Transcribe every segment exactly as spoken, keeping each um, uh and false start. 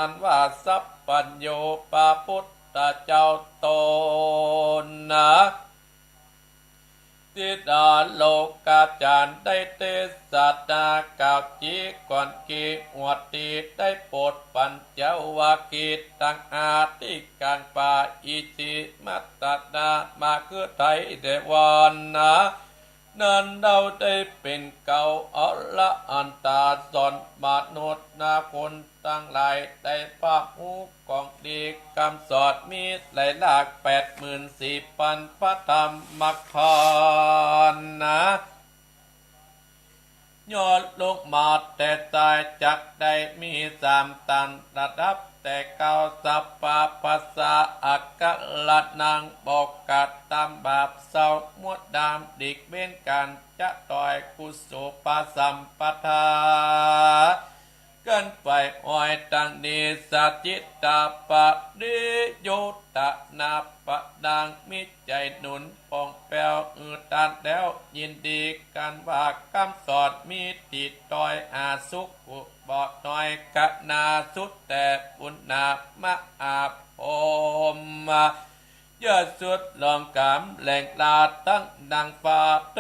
อันว่าสัพพัญญูพระพุทธเจ้าตนนะ ธิดาโลกาจารย์ได้เตสนา กล่าวจีก่อนเก อวดดีได้โปรดปัญจวัคคีย์ตังอาทิกังปาอิจิ มัตตนามาคือไทยเดวานะ นั้นเฮาได้เป๋นเกล้าอรหันตา สอนมนุษย์นาคนตังหลายได้พระฮู้ของดี กำสอนมีหลายหลาก แปดหมื่นสี่พันพระธรรมขันธ์นะ ย่อลงมาแต่ใต้จักได้มีสามตันระดับ แต่เกล้าสัพพะภาษาอักขระนัง บอกกระตำบาปเศร้า มัวดามหลีกเว้นก๋านจะตอยกุศลปสัมปทา กันไปอ้อยตังนี้ สัจจิตาปริโยตนาปะนัง มีใจ๋หนุนป่องแป้ว อือตันแล้วยินดีกั๋นว่ากำสอนมีตี้ตอยหาสุข บ่น้อยขนาสุดแต่ปุณณะมหาพรหม ยอดสุดล่วงก๋ำแหล่งลาตังนางฟ้าเต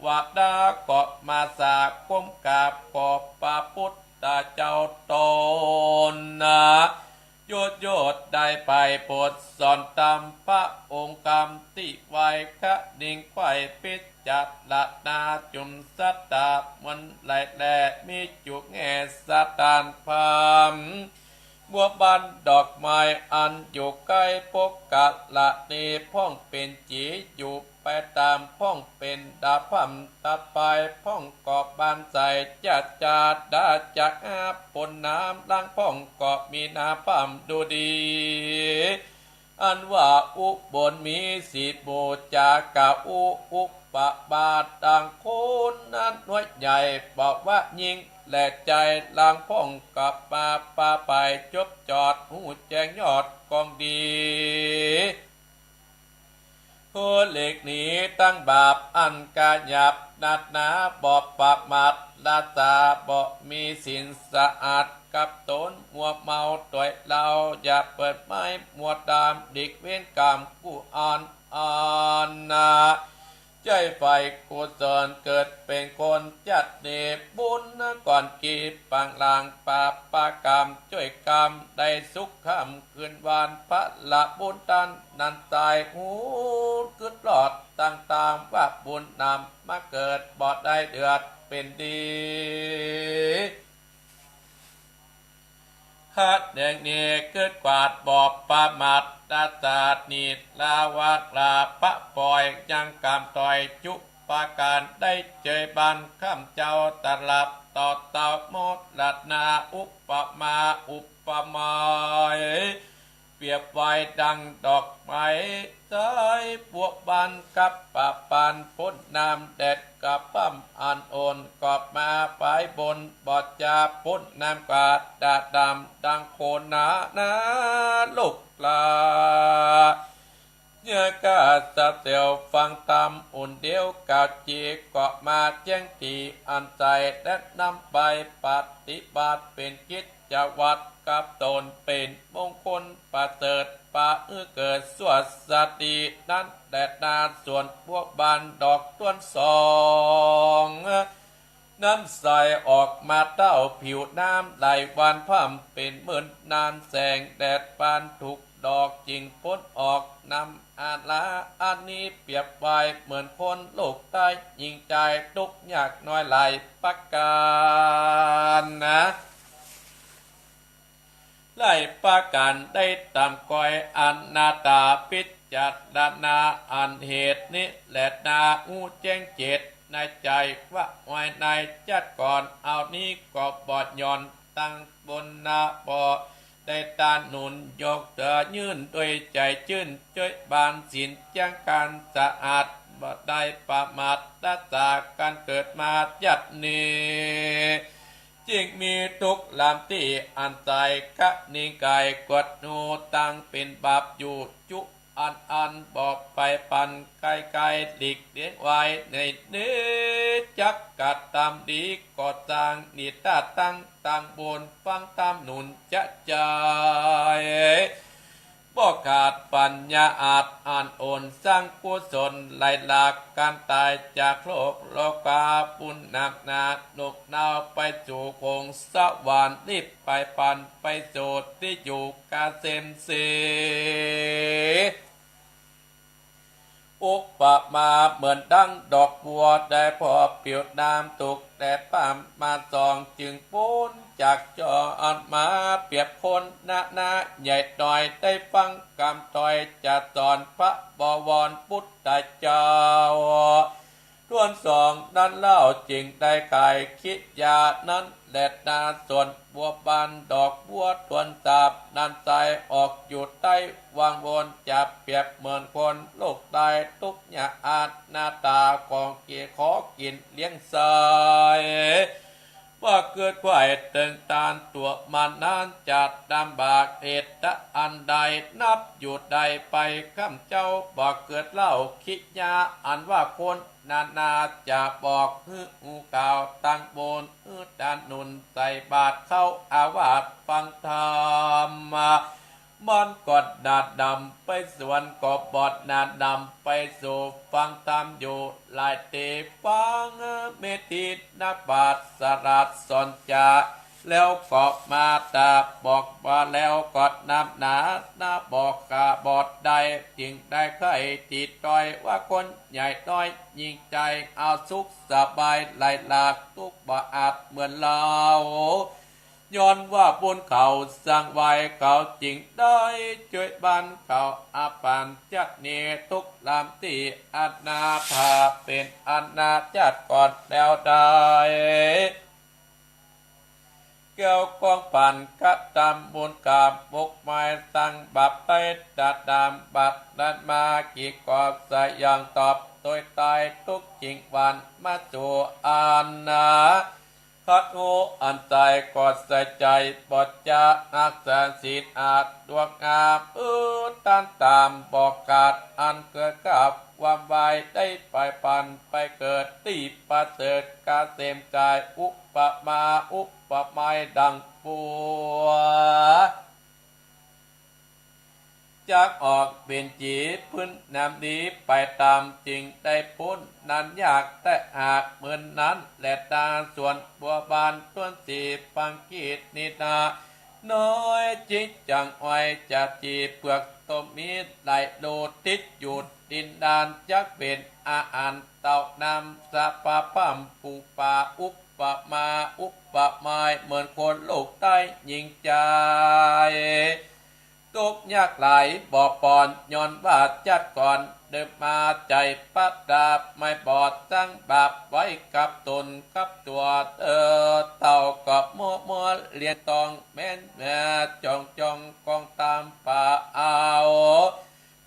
วดา ก็มาสาก้มกราบขอบพระพุทธเจ้าตนนะ โยชน์โยชน์ได้ไปโปรดสอนธรรมพระองค์กำตี้ไหว้ คะนิงไขว้พิจารณาจุ่มสัตตา มันไหลแลมีจุ่มแง่สถานพรรม บัวบานดอกไม้อันอยู่ใก้ปกกะละนี้ พ่องเป๋นจีอยู่ไปต๋าม พ่องเป๋นดาพร่ำตัดไป พ่องก็บานใส จะจาดาจะอาบปนน้ำ หลังพ่องก็มีน้ำพร่ำดูดี อันว่าอุบลมีสีบูชากะอุ อุปมาดังคนนั้นน้อยใหญ่ บอกว่ายิ่งแลใจ๋ หลังพ่องก็มาปาไปจบจอด ฮู้แจ้งยอดของดี ผู้หลีกหนีตังบาปอันกาหยาบนักหนา บ่ประมาทละสา บ่มีศีลสะอาดกับต๋น มัวเมาตวยเหล้า อย่าเปิดไม้ มัวดามหลีกเว้นก๋าม กู้อันอันนะ ใจ๊ใฝ่กุศลเกิดเป๋นคนจัดเนบุญก่อนกีปางหลัง ปาปะก๋ามจ้วยกำ ได้สุขค่ำคืนวัน พละบุญตันนั้นตาย ฮู้กึ๊ดรอดตังตามว่าบุญนำมาเกิด บ่ได้เดือดเป๋นดี หากแดงเนกึ๊ดกวาดบ่ประมาท ตาสาดนิดละวักลาปะปอย ยังกำตอยจุประก๋าน ได้เจยบานค่ำเจ้าตลับ ต่อเต้าโมดละนา อุปมาอุปไมย เปรียบไว้ดังดอกไม้ สายบัวบานกับปะปาน ป๊นน้ำแดดกะป้ำอันอ่อน ก็มาปายบน บ่จาป๊นน้ำกาดาดำ ดังโคนานาลูกหลา เยื่อกาสะเสียวฟังธรรมอุ่นเดียว กาจีก็มาแจ้งตี้อันใจ๋ และนำไปปฏิบัติเป๋นกิจ จวัตรกับต๋นเป๋นมงคลประเสริฐ ปะอื้อเกิดสวัสดีนั้นแลนา ส่วนบัวบานดอกต้นสอง นั้นใสออกมาเต้าผิวน้ำไหลหวานพร่ำเป๋นหมื่นนาน แสงแดดปานถูกดอกจึ่งป๊นออก นำอาลาอันนี้เปรียบไว้เหมือนคนลูกใต้ หญิงจายทุกข์ยากน้อยหลายประก๋านนะ หลายประก๋านได้ต๋ามก้อยอนาถา พิจารณาอันเหตุนี้แลนา ฮู้แจ้งเจตในใจ๋ว่า อ้อยในจัดก่อนเอานี้ก็บ่หย่อน ตังบนนาบ่ได้ต้านหนุน ยกเตื้อยื่นด้วยใจ๋จื้น จ้วยบานศีลจ้างก๋านสะอาด บ่ได้ประมาทละสา ก๋านเกิดมาจัดนี้ จึ่งมีทุกข์ลามตี้อันใจ๋ คะนิงไก่กวดหนู ตังเป๋นบาปอยู่จุ อันอั้นบ่ใฝ่ฝัน ใค่ๆ หลีกเลี่ยงไว้ในนี้ จักกระตำดีก่อสร้าง นิตาตั้งตางบุญ ฟังธรรมหนุนจะใจ๋ บ่ขาดปัญญาอาจ อันอ่อนสร้างกุศล ไล่ลากการต๋ายจากโลก โลกาปุณณนา โน้มน้าวไปสู่คงสวรรค์ รีบไปปันไปสู่ตี้อยู่กะเสมสี อุปมาเหมือนดังดอกบัว ได้ผ่อผิวน้ำ ถูกแดดพร่ำมาส่อง จึงปูนจากจอ อันมาเปรียบคนนานาใหญ่น้อย ได้ฟังกำถ้อยจะสอน พระบวรพุทธเจ้า ถ้วนสองนั้นเล่า จึงได้ไขกิริยานั้นแลนา ส่วนบัวบานดอกบัวถ้วนสามนั้นไส ออกอยู่ใต้วังวน จะเปรียบเหมือนคนโลกต๋าย ทุกข์ยากอนาถา ของกิ๋นขอกิ๋นเลี้ยงไส้ บ่เกิดใค่เติงตาน ตั๋วมานั้นจะลำบาก เหตุอันใดนับอยู่ได้ไป ข้าพเจ้าบ่เกิดเล่า กิริยาอันว่าคนนานา จะบอกหื้อฮู้ข่าว ตังบุญหื้อทานหนุน ใส่บาตรเข้าอาวาสฟังธรรม มันก็หน้าดำไปสวรรค์ ก็บ่หน้าดำไปสู่ ฟังธรรมอยู่หลายตี้ ฟังเมธีนักปราชญ์สลาดสอนจา แล้วก็มาตรัสบอกว่า แล้วก็นับหนา นาบอกกาบ่ได้ จึงได้ไขตี้ถ้อยว่า คนใหญ่น้อยหญิงจาย เอาสุขสบาย ไล่ลากทุกข์บ่อาจเหมือนเฮา ย้อนว่าบุญเขาสร้างไว้ เขาจึงได้จ้วยบรรเทาอาปัญจะนี้ ทุกข์ลำตี้อนาถา เป๋นอนาถาชาติก่อนแล้วได้ แก้วของปันกระทำบุญกาบมกไม้ สร้างบาปได้ตาดำ บัดนั้นมากิ๋นกอบสยังตอบ โดยต๋ายทุกข์จิ่งหวั่น มาสู่อันนา คัดหูอันใสก็ใส่ใจ๋ บ่จะฮักษาศีลอาจดวงงาม อือต้านตามบ่ขาด อันเกิดกับความวาย ได้ไปปันไปเกิดตี้ประเสริฐกะเสมกาย อุปมาอุปไมยดังบัว จักออกเป๋นจี๋ พื้นน้ำดีไปต๋าม จึงได้ป๊นนั้นยาก แต่หากเหมือนนั้นแลนา ส่วนบัวบานถ้วนสี่ ปังกิรินา น้อยจิ๋งจังอ้อย จะจี๋เปลือกต้มมีหลายโล ติดอยู่ดินดาน จักเป๋นอาหารเต้าน้ำ สะปะพร่ำปูปลา อุปมาอุปไมย เหมือนคนโลกต๋ายหญิงจาย ทุกข์ยากหลายบ่ปอน ย้อนว่าชาติก่อนเดิมมา ใจ๋ประดาไม่บอด สร้างบาปไว้กับต๋นกับตั๋ว เอ่อ เต้าก็มัวมัวเลี้ยงต้อง แม่นแม่จ่องจ่องกองต๋ามป่าเอา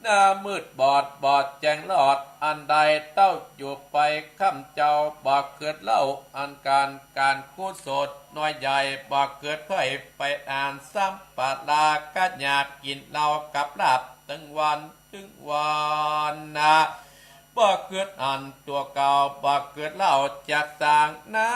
หน้ามืดบอดบ่แจ้งรอดอันใด เต้าอยู่ไป ข้าพเจ้าบ่เกิดเล่า อันก๋านก๋านกุศลน้อยใหญ่ บ่เกิดใค่ไปอ่าน ซ้ำปะลาก็อยากกิ๋นเหล้ากับลาบ ตึงวันตึงวันนา บ่เกิดอันตั๋วเก่า บ่เกิดเล่าจักสร้างนา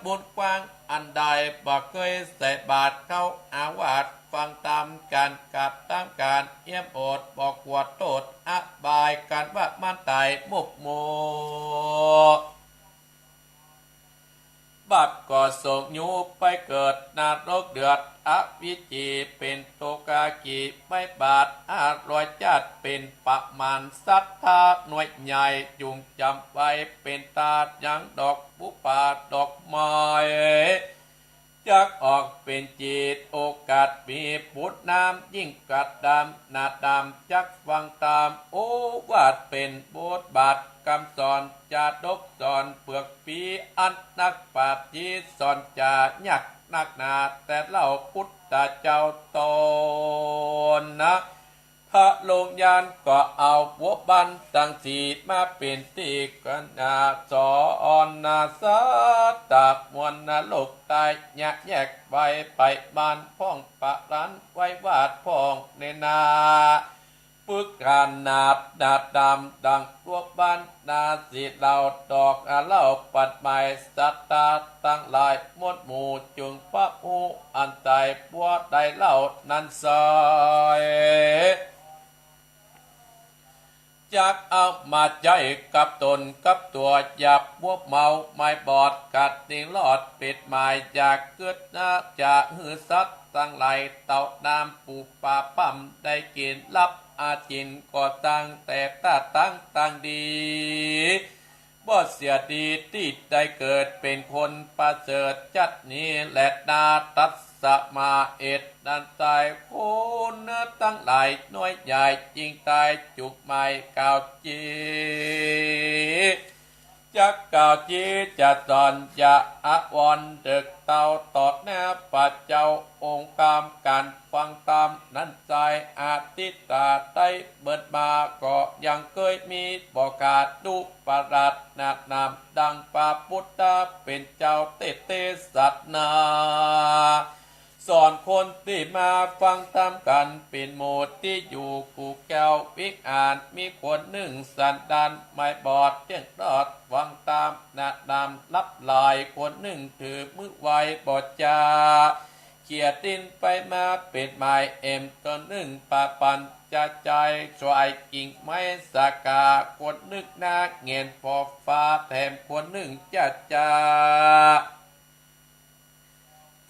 บุญกว้างอันใด บ่เกยใส่บาตรเข้าอาวาส ฟังธรรมก๋านกระทำก๋านเยี่ยมโอด บ่กั๋วโต้ษอบาย ก๋านว่ามันต๋ายมุกมัว บาปก็ส่งยูไปเกิดนรกเดือด อวิชชีเป๋นโตกากี ไม่บาปห้าร้อยชาติ เป๋นประมาณศรัทธาน้อยใหญ่ จุ่งจ๋ำไว้เป๋นตายังดอกบุปผาดอกไม้ จักออกเป๋นจิต โอกาสมีบุญน้ำยิ่งกระดำ หน้าดำจักฟังธรรม โอวาทเป๋นบทบาทกำสอน จาดกสอนเปลือกปี อันนักปราชญ์สอนจายากนักหนา แต่เล่าพุทธเจ้าต๋นนะ พระลงยานก็เอาบัวบานตังสี่ มาเป๋นตี้กระหน้าสอนนา สัตว์ตะมวลนรกต๋าย ยะแยกไปไปบ้านพ่อง ประหารไว้วาดพ่องในนา ฝึกหัดนาฏนำดังรวบบ้านนาสีเหล่าดอกอาเหล้าปัดไม้ ศรัทธาตังหลายมวลหมู่ จุ่งพระฮู้อันใจ๋ บัวได้เหล้านั้นไซร้ จักเอามาใจ๊กับต๋นกับตั๋ว อย่ามัวเมา ไม่บอดกัดนิ่งรอดปิดหมาย อย่าเกิดนาจะหื้อสัตว์ตังหลาย เต่าน้ำปูปลาพ่ำได้กิ๋น รับอาจิณก็ตั้งแต่ต้าตังตังดี บ่เสียดีตี้ได้เกิดเป๋นคนประเสริฐจัดนี้แลนา ตัสมา เหตุนั้นไซร้ คนตังหลายน้อยใหญ่ จึงได้จุกไม้กล่าวเจ จักกล่าวเจจะสอนจะอาวรณ์เถิกเต้า ต่อหน้าพระเจ้าองค์กาม ก๋านฟังธรรมนั้นไซร้ อธิษฐาได้เมินมา ก็ยังเกยมี บ่ขาดอุปราชนานาม ดังพระปุทธะเป๋นเจ้าเตเตสนา สอนคนตี้มาฟังธรรมกั๋นเป๋นหมู่ ตี้อยู่กู่แก้ววิหาร มีคนนึ่งสันดานไม่บอดเตี้ยงรอด ฟังธรรมนานามลับหลาย คนนึ่งถือมือไหว้บ่จา เขี่ยติ้นไปมาเป๋นหมาย แอ่มต๋นนึ่งปะปัญจะใจ๋ สวายกิ่งไม้สาขา คนนึ่งหน้าแหงนผ่อฟ้า แถมคนนึ่งจะจา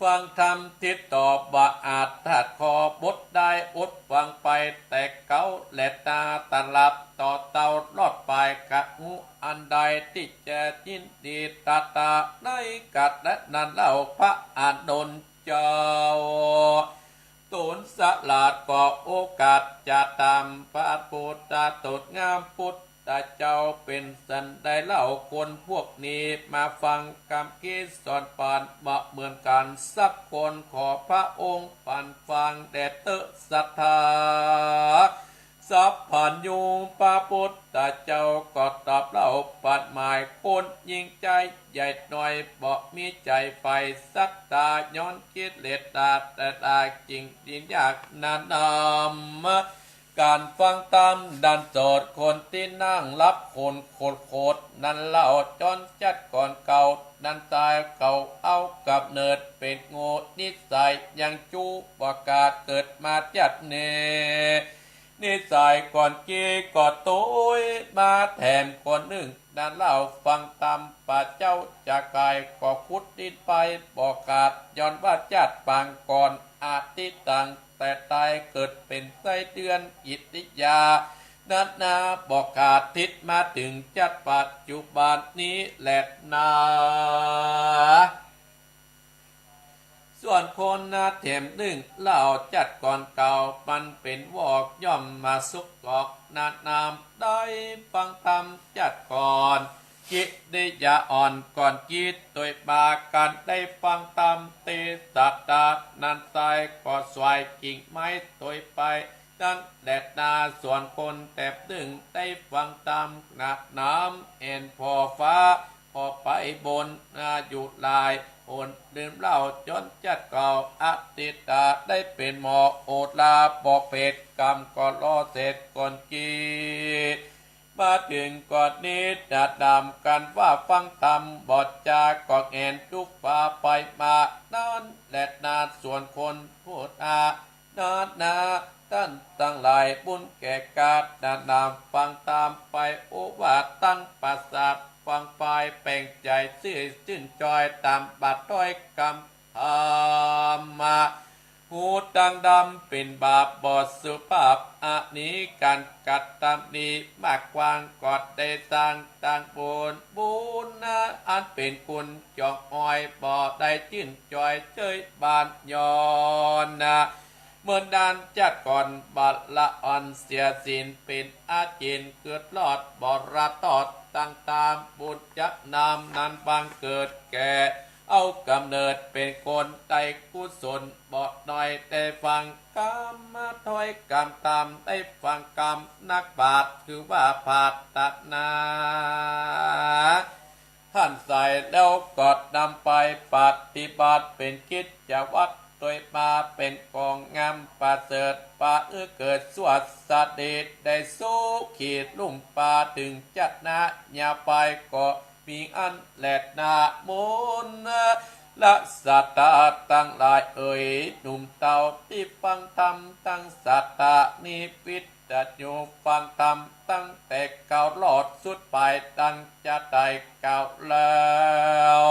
ฟังธรรมติดต่อบ่อาจ ถ้าขอบทได้อดฟังไป แต่เก๊าแลนา ตลับต่อเต้ารอดปาย กะฮู้อันใดตี้จะยินดี ตาตาในกัดนั้นเล่า พระอานนท์เจ้า ต๋นสละก็โอกาสจะถามพระปุทธะ ต๋นงามปุทธเจ้า เป๋นสันใดเล่า คนพวกนี้มาฟังกำเกสอนปาน บ่เหมือนกั๋นสักคน ขอพระองค์ปันฟังแด่เต๊อะศรัทธา สัพพัญญู พระปุทธเจ้าก็ตอบเล่า ปัดหมายคนยิ่งใจ๋ ใหญ่น้อยบ่มีใจ๋ใฝ่ ศรัทธาย้อนกิเลสตา แต่ตาจิ่งยิ่งยากนานนำ ก๋านฟังธรรมดันโสด คนตี้นั่งหลับคนโขดๆ นั้นเล่า จรจัดก่อนเก่า นั้นไซร้ เขาเอาก๋ำเนิดเป๋นงู นิสัยยังจู้ บ่กล้าเกิดมาจัดเน่ นิสัยก่อนกี้ก็โตยมา แถมคนนึ่งนั้นเล่า ฟังธรรมพระเจ้าจะก๋าย ก็ขุดดินไปบ่ขาด ย้อนว่าจัดปางก่อน อธิตัง แต่ตายเกิดเป๋นไส้เดือนอิทยา นั้นนา บ่ขาดทิศมาเถิงจัดปัจจุบันนี้แลนา ส่วนคนนาแถมนึ่งเล่า จัดก่อนเก่ามันเป๋นวอก ย่อมมาสุกกอก นานนามได้ฟังธรรมจัดก่อน กิริยาอ่อนก่อนกิตวยปา ก๋านได้ฟังธรรมเตสะตา นั้นไซร้ ก็สวายกิ่งไม้ตวยไป นั้นแลนา ส่วนคนแถมนึ่งได้ฟังธรรม นานนามแอ่นผ่อฟ้า ผ่อไปบนนาอยู่หลาย หนลืมเล่าจนจัดเก่า อธิตาได้เป๋นหมอ โอลาบอกเพศกรรมก็ลอเสร็จก่อนกิต มาเถิงก่อนนี้ นานนามกั๋นว่าฟังธรรมบ่จาก็แหงนตุ๊กฟ้าไปมา นั้นแลนา ส่วนคนผู้นา นานา ต้านตังหลายบุญแก่กาด นานนามฟังธรรมไป โอวาทตังประเสริฐ ฟังไปแป๋งใจ๋ซื่อจื้นจอย ต๋ามบาตรถ้อยกำธรรมะ หูตังดำเป๋นบาปบ่สุภาพ อนิก๋านกัตตำหนิ มากกว้างก็ได้สร้างตังบุญ บุญนาอันเป๋นคุณจองออย บ่ได้จื้นจอยเจ้ยบานย้อนนา เมินนานจัดก่อนบาละอ่อนเสียศีล เป๋นอาจิณเกิดรอดบ่ละตอด ตังต๋ามบุญจะนำนั้นบังเกิดแก่ เอาก๋ำเนิดเป๋นคนได้กุศลบ่น้อย ได้ฟังกำถ้อยกำธรรม ได้ฟังกำนักปราชญ์ คือว่าปรารถนา หันใส่แล้วก็นำไปปฏิบัติ เป๋นกิจวัตร ยมาเป๋นของงามประเสริฐ ปาหื้อเกิดสวัสดี ได้สุขีลุ่มปา เถิงจะนะยาวไปก็มีอั้นแลนา มูลละศรัทธาตังหลายเอ๋ย หนุ่มเฒ่าตี้ฟังธรรมตังศรัทธา นิพิตโยฟังธรรมตั้งแต่เก๊ารอดสุดปาย ดังจะได้กล่าวแล้ว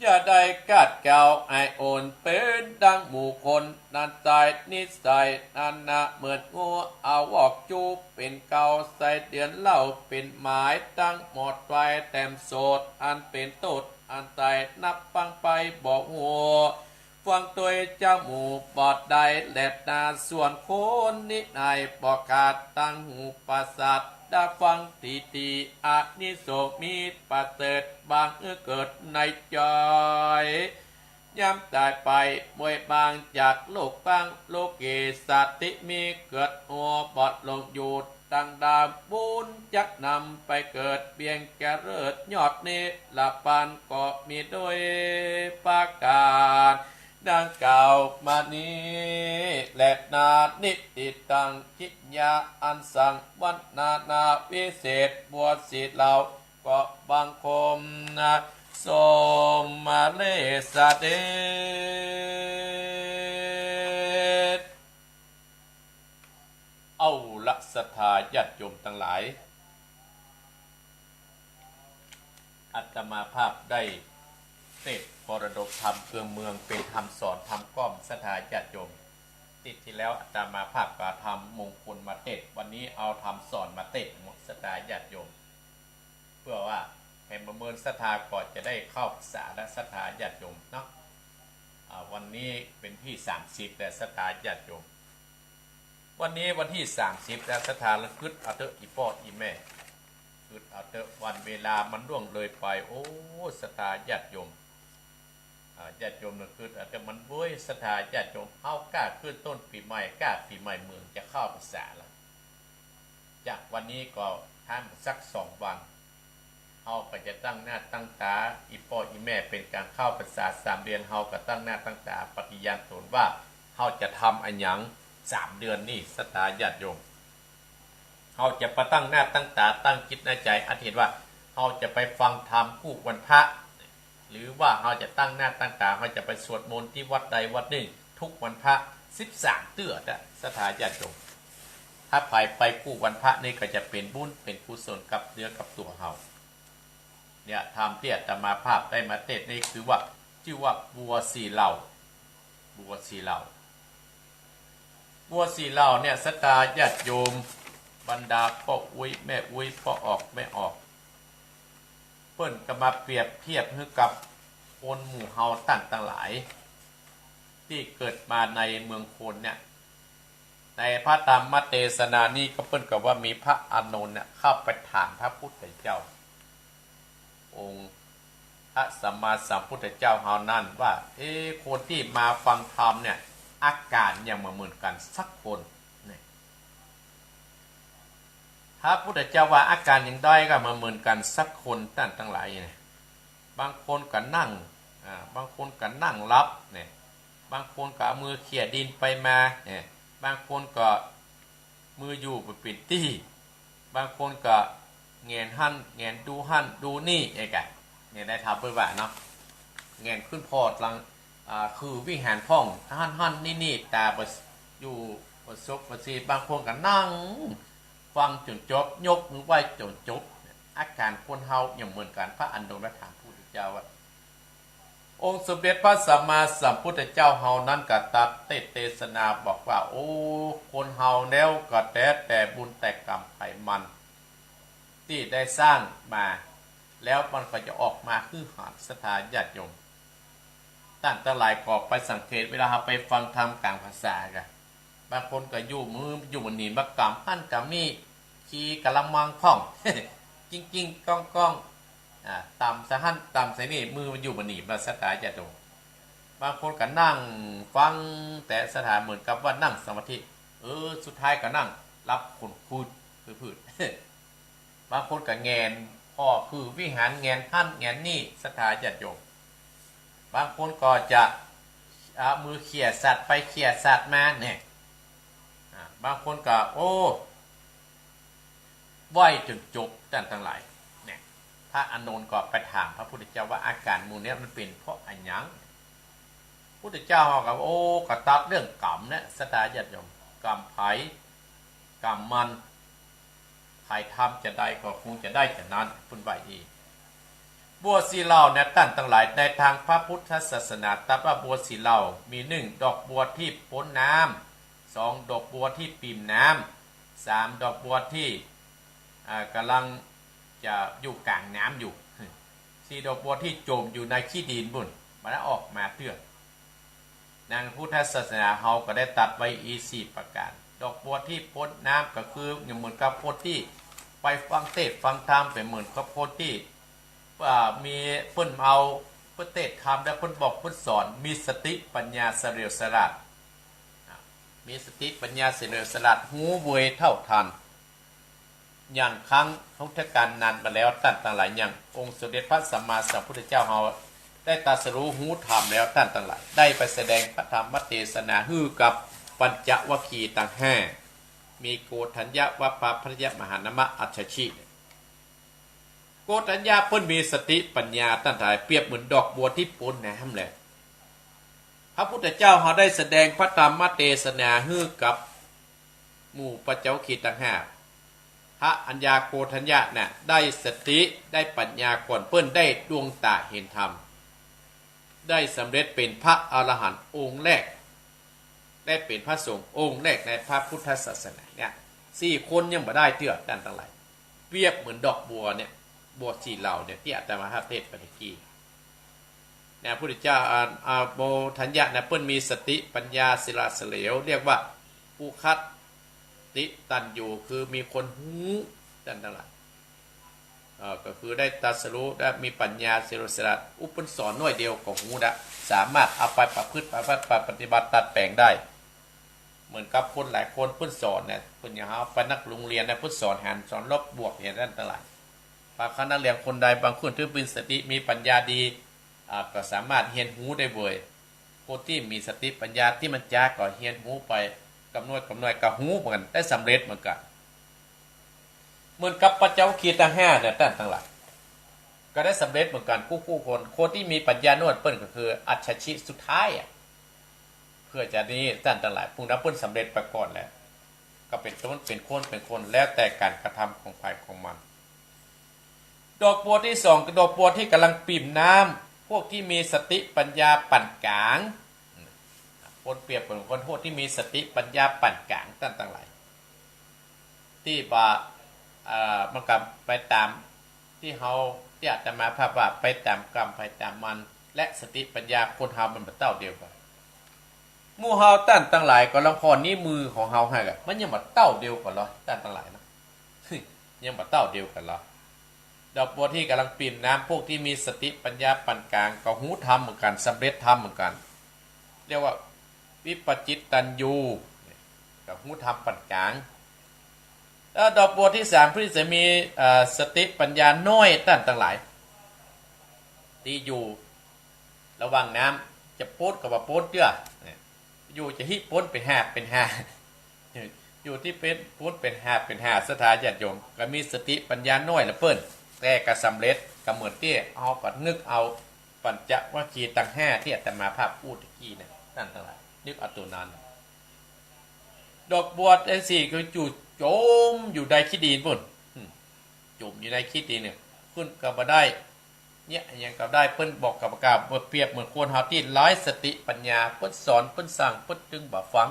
อย่าได้คาดเกาให้อ่อนเป๋นดังหมู่คน นั้นใจ้นิสัยนั้นนะ เหมือนงัวเอาวอกจูเป๋นเก๊า ใส่เดือนเหล้าเป๋นหมาย ทั้งหมดไว้แถมโสด อันเป๋นโต้ษอันใดนับฟังไปบ่ฮู้ ฟังตวยเจ้าหมู่บ่ได้แลนา ส่วนคนนินัยบ่ขาด ตั้งหูประสาทดาฟังดีๆ อานิสงส์มีประเสริฐ บังเกิดในใจ๋ ยามต๋ายไปมวยบางจากโลกบาง โลเกสาติมีเกิดหัว บ่หลงอยู่ดังดาว บุญจักนำไปเกิด เบียงจะเลิศยอดนิรพาน ก็มีโดยประก๋านดังกล่าวมานี้แลนา นิติตังกิริยาอันสังวรรณนาวิเศษ บัวสีเหล่า ก็บังคมนะ สมมาเลสเด็จ เอาละศรัทธาญาติโยมตังหลาย อาตมาภาพได้เตสน์มรดกธรรมเกื้อเมือง เป๋นธรรมสอนธรรมกล่อมศรัทธาญาติโยม อาทิตย์ตี้แล้วอาตมาภาพก็เอาธรรมมงคลมาเตสน์ วันนี้เอาธรรมสอนมาเตสน์หมดศรัทธาญาติโยม เพื่อว่าแหมประเมินศรัทธาก่อนจะได้เข้าพรรษาและศรัทธาญาติโยมเนาะ อ่า วันนี้เป๋นตี้สามสิบแล้วศรัทธาญาติโยม วันนี้วันตี้สามสิบแล้วศรัทธา ละกึ๊ดเอาเต๊อะอี่ป้ออี่แม่ กึ๊ดเอาเต๊อะ วันเวลามันล่วงเลยไป โอ้ ศรัทธาญาติโยม อ่า ญาติโยมละกึ๊ดเอาเต๊อะ มันเว้ย ศรัทธาญาติโยม เฮาก้าขึ้นต้นปี๋ใหม่ ก้าปี๋ใหม่เหมือนจะเข้าพรรษาแล้ว จากวันนี้ก็หันสักสองวัน เฮาก็จะตั้งหน้าตั้งต๋า อี่ป้ออี่แม่เป๋นก๋านเข้าพรรษาสามเดือน เฮาก็ตั้งหน้าตั้งต๋าปฏิญาณตนว่า เฮาจะทำอะหยังสามเดือนนี้ ศรัทธาญาติโยม เฮาจะไปตั้งหน้าตั้งต๋า ตั้งจิตในใจ๋อธิษฐานว่า เฮาจะไปฟังธรรมกู้วันพระ หรือว่าเฮาจะตั้งหน้าตั้งต๋า เฮาจะไปสวดมนต์ตี้วัดใดวัดนึ่ง กู้วันพระสิบสามเตื้อนะ ศรัทธาญาติโยม ถ้าใผไปกู้วันพระนี่ก็จะเป๋นบุญเป๋นกุศลกับเนื้อกับตั๋วเฮา เนี่ย ธรรมตี้อาตมาภาพได้มาเตสน์นี่คือว่า จื้อว่าบัวสีเหล่า บัวสีเหล่า บัวสีเหล่าเนี่ย ศรัทธาญาติโยม บรรดาป้ออุ๊ยแม่อุ๊ย ป้อออกแม่ออก เปิ้นก็มาเปรียบเทียบหื้อกับคนหมู่เฮาต้านตังหลาย ตี้เกิดมาในเมืองคนเนี่ย ในพระธรรมเตสนานี้ก็เปิ้นก็ว่ามีพระอานนท์เนี่ยเข้าไปถามพระพุทธเจ้า องค์พระสัมมาสัมพุทธเจ้าเฮานั้นว่า เอ๊ะ คนตี้มาฟังธรรมเนี่ย อาก๋านหยังบ่เหมือนกั๋นสักคน เนี่ย พระพุทธเจ้าว่าอาก๋านหยังใดก็บ่เหมือนกั๋นสักคนต้านตังหลายเนี่ย บางคนก็นั่ง อ่า บางคนก็นั่งหลับเนี่ย บางคนก็เอามือเขี่ยดินไปมาเนี่ย บางคนก็มืออยู่บ่เป๋นตี้ บางคนก็แหงนหั้นแหงนดูหั้นดูนี่ เอ๊ะกะ เนี่ย ได้ถามเปิ้นว่าเนาะ แหงนขึ้นผ่อตัง อ่า คือวิหารพ่องหั้นหั้นนี่นี่ ต๋าบ่อยู่บ่สบบ่สี บางคนก็นั่งฟังจ๋นจบ ยกมือไหว้จ๋นจบ อาก๋านคนเฮาหยังเหมือนกั๋น พระอานนท์ถามพุทธเจ้าว่า องค์สมเด็จพระสัมมาสัมพุทธเจ้าเฮานั้นก็ตรัสเตสน์เตสนาบอกว่า โอ้ คนเฮาแล้วก็แต๊แต่บุญแต่ก๋รรมไผมัน ตี้ได้สร้างมา แล้วมันก็จะออกมาหื้อหัน ศรัทธาญาติโยม ต้านตังหลายก็ไปสังเกต เวลาเฮาไปฟังธรรมก๋างพรรษากะ บางคนก็อยู่มืออยู่บ่หนีบมากำหั้นกำนี่ ขี่กะละมังพ่อง กิ้งๆ ก้องๆ อ่า ต๋ำใส่หั้นต๋ำใส่นี่ มือมันอยู่บ่หนีบ ศรัทธาญาติโยม บางคนก็นั่งฟัง แต่ศรัทธาเหมือนกับว่านั่งสมาธิ เออ สุดท้ายก็นั่งหลับขนคูด พืดๆ บางคนก็แหงนผ่อคือวิหาร แหงนหั้นแหงนนี่ ศรัทธาญาติโยม บางคนก็จะเอามือเขี่ยสัตว์ไปเขี่ยสัตว์มาเนี่ย อ่า บางคนก็ โอ้ ไหว้จ๋นจบ ต้านตังหลาย เนี่ย พระอานนท์ก็ไปถามพระพุทธเจ้าว่าอาก๋านหมู่เนี้ยมันเป๋นเพราะอะหยัง พุทธเจ้าก็ โอ้ ก็ตรัสเรื่องก๋รรมเนี่ย ศรัทธาญาติโยม ก๋รรมใผ ก๋รรมมัน ใผทำจาใดก็คงจะได้จานั้น เปิ้นว่าอี้ บัวสี่เหล่าเนี่ย ต้านตังหลาย ในตางพระพุทธศาสนาตรัสว่าบัวสี่เหล่า มี นึ่ง ดอกบัวตี้ป๊นน้ำ สอง ดอกบัวตี้ปิ่มน้ำ สาม ดอกบัวตี้ อ่า ก่ำลังจะอยู่ก๋างน้ำอยู่ สี่ ดอกบัวตี้จ๋มอยู่ในขี้ดินปู๊น บ่ได้ออกมาเตื้อ ในพุทธศาสนาเฮาก็ได้ตรัสไว้อี้สี่ประก๋าน ดอกบัวตี้ป๊นน้ำก็คืออย่างเหมือนกับคนตี้ไปฟังเตสน์ฟังธรรม เป๋นเหมือนกับคนตี้ อ่า มีเปิ้นเอา เปิ้นเตสน์ธรรมแล้วเปิ้นบอกเปิ้นสอน มีสติปัญญาเฉลียวฉลาด อ่า มีสติปัญญาเฉลียวฉลาด ฮู้เวยเท่าทัน อย่างครั้งพุทธกาลนานมาแล้ว ต้านตังหลาย อย่างองค์สมเด็จพระสัมมาสัมพุทธเจ้าเฮาได้ตรัสรู้ฮู้ธรรมแล้ว ต้านตังหลาย ได้ไปแสดงพระธรรมเตสนาหื้อกับปัญจวัคคีย์ตังห้า มีโกฏัญญะ วัปปะ ภัชชะ มหานามะ อัสสชิ โกฏัญญะเปิ้นมีสติปัญญา ต้านตังหลาย เปรียบเหมือนดอกบัวตี้ป๊นน้ำแล พระพุทธเจ้าเฮาได้แสดงพระธรรมเตสนาหื้อกับหมู่ปัญจวัคคีย์ตังห้า พระอัญญาโกฏัญญะน่ะ ได้สติ ได้ปัญญาก่อนเปิ้น ได้ดวงต๋าหันธรรม ได้สำเร็จเป๋นพระอรหันต์องค์แรก ได้เป๋นพระสงฆ์องค์แรกในพระพุทธศาสนาเนี่ย สี่คนยังบ่ได้เตื้อ ต้านตังหลาย เปรียบเหมือนดอกบัวเนี่ย บัวสี่เหล่าเนี่ย ตี้อาตมาภาพเตสน์ไปตะกี้ เนี่ย พุทธเจ้า อ่า อ่า โกฏัญญะเนี่ย เปิ้นมีสติปัญญาเฉลียวฉลาด เรียกว่าปุคคติตัญญู คือมีคนฮู้ ต้านตังหลาย เอ่อ ก็คือได้ตรัสรู้ ได้มีปัญญาเฉลียวฉลาด อู้ เปิ้นสอนหน้อยเดียวก็ฮู้ละ สามารถเอาไปประพฤติปฏิบัติ ปฏิบัติดัดแป๋งได้ เหมือนกับคนหลายคนเปิ้นสอนเนี่ย เปิ้นอย่างเฮาไปนักโฮงเฮียนเนี่ย เปิ้นสอนหาร สอนลบ บวก อย่างนั้นตังหลาย บางครั้งนักเรียนคนใดบางคนตี้มีสติ มีปัญญาดี อ่า ก็สามารถเฮียนฮู้ได้เวย คนตี้มีสติปัญญาตี้มันจ๊าก็เฮียนฮู้ไป กำหนด กำหนด ก็ฮู้เหมือนกั๋น ได้สำเร็จเหมือนกั๋น เหมือนกับปัญจวัคคีย์ตังห้าเนี่ย ต้านตังหลาย ก็ได้สำเร็จเหมือนกั๋นกู้ๆ คน คนตี้มีปัญญาหนวดเปิ้นก็คืออัสสชิสุดท้ายอะ เปื้อจะนี้ ต้านตังหลาย ปุ้งนั้นเปิ้นสำเร็จไปก่อนแล้ว ก็เป๋นต้น เป๋นคน เป๋นคน แล้วแต่ก๋านกระทำของใผของมัน ดอกบัวตี้สองคือดอกบัวตี้ก่ำลังปิ่มน้ำ พวกตี้มีสติปัญญาปานก๋าง คนเปรียบเหมือนคนพวกตี้มีสติปัญญาปานก๋าง ต้านตังหลาย ตี้บ่า เอ่อ มันก็ไปต๋ามตี้เฮา ตี้อาตมาภาพว่าไปต๋ามกรรม ไปต๋ามมัน และสติปัญญาคนเฮามันบ่เต้าเดียวกั๋น หมู่เฮาต้านตังหลายก็ลองผ่อนนิ้วมือของเฮาหั้นแหละ มันยังบ่เต้าเดียวกั๋นลอ ต้านตังหลายเนาะ ยังบ่เต้าเดียวกั๋นลอ ดอกบัวตี้ก่ำลังปิ่มน้ำ พวกตี้มีสติปัญญาปานก๋าง ก็ฮู้ธรรมเหมือนกั๋น สำเร็จธรรมเหมือนกั๋น เรียกว่าวิปปจิตตัญญู ก็ฮู้ธรรมปานก๋าง แล้วดอกบัวตี้สาม ตี้จะมี เอ่อ สติปัญญาน้อย ต้านตังหลาย ตี้อยู่ระหว่างน้ำ จะป๊นก็บ่ป๊นเตื้อ อยู่จะหื้อป๊นเป๋นห้าเป๋นห้า อยู่ตี้เป๋นป๊นเป๋นห้าเป๋นห้า ศรัทธาญาติโยม ก็มีสติปัญญาน้อยละเปิ้น แต่ก็สำเร็จ ก็เหมือนตี้เฮาก็นึกเอาปัญจวัคคีย์ตังห้าตี้อาตมาภาพอู้ตะกี้เนี่ย ต้านตังหลาย นึกเอาตั๋วนั้น ดอกบัวตี้สี่คืออยู่จ๋มอยู่ในขี้ดินปู๊น อืม จ๋มอยู่ในขี้ดินเนี่ย ขึ้นก็บ่ได้ เยียะหยังก็บ่ได้ เปิ้นบอกกับกล่าว เปิ้นเปรียบเหมือนคนเฮาตี้ไร้สติปัญญา เปิ้นสอน เปิ้นสั่ง เปิ้นตึงบ่ฟัง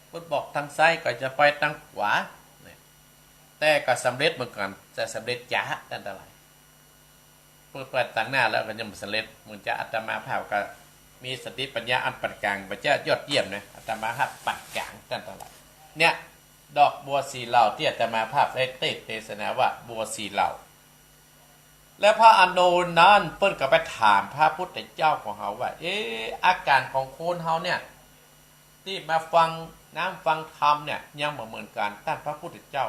เปิ้นบอกตางซ้ายก็จะไปตางขวา เนี่ย แต่ก็สำเร็จเหมือนกั๋น แต่สำเร็จจ๊า ต้านตังหลาย เปิ้นไปตางหน้าแล้วก็ยังบ่สำเร็จ เหมือนจะอาตมาภาพก็มีสติปัญญาอันปานก๋าง บ่ใจ้ยอดเยี่ยมนะ อาตมาภาพปานก๋าง ต้านตังหลาย เนี่ย ดอกบัวสี่เหล่าตี้อาตมาภาพได้เตสน์เตสนาว่าบัวสี่เหล่า และพระอานนท์นั้นเปิ้นก็ไปถามพระพุทธเจ้าของเฮาว่า เอ๊ะ อาก๋านของคนเฮาเนี่ย ตี้มาฟังน้ำฟังธรรมเนี่ย ยังบ่เหมือนกั๋น ต้านพระพุทธเจ้า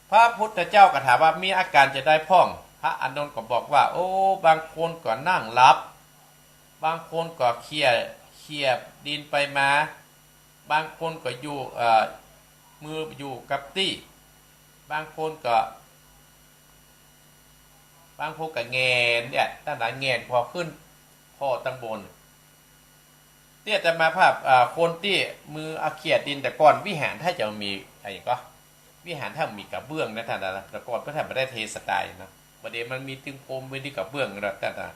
พระพุทธเจ้าก็ถามว่า มีอาก๋านจาใดพ่อง พระอานนท์ก็บอกว่า โอ้ บางคนก็นั่งหลับ บางคนก็เขี่ย เขี่ยดินไปมา บางคนก็อยู่ เอ่อ มืออยู่กับตี้ บางคนก็ บางคนก็แหงนเนี่ย ตังหลายแหงนผ่อขึ้น ผ่อตังบน ตี้อาตมาภาพ อ่า คนตี้มือเอาเขี่ยดิน แต่ก่อนวิหารถ้าจะมีอะไรก็ วิหารถ้ามีกระเบื้องนะท่านนะ แต่ก่อนเปิ้นถ้าบ่ได้เทสไตล์นะ บ่าเดี่ยวมันมีตึงพรม มีตึงกระเบื้องแล้วท่านนะ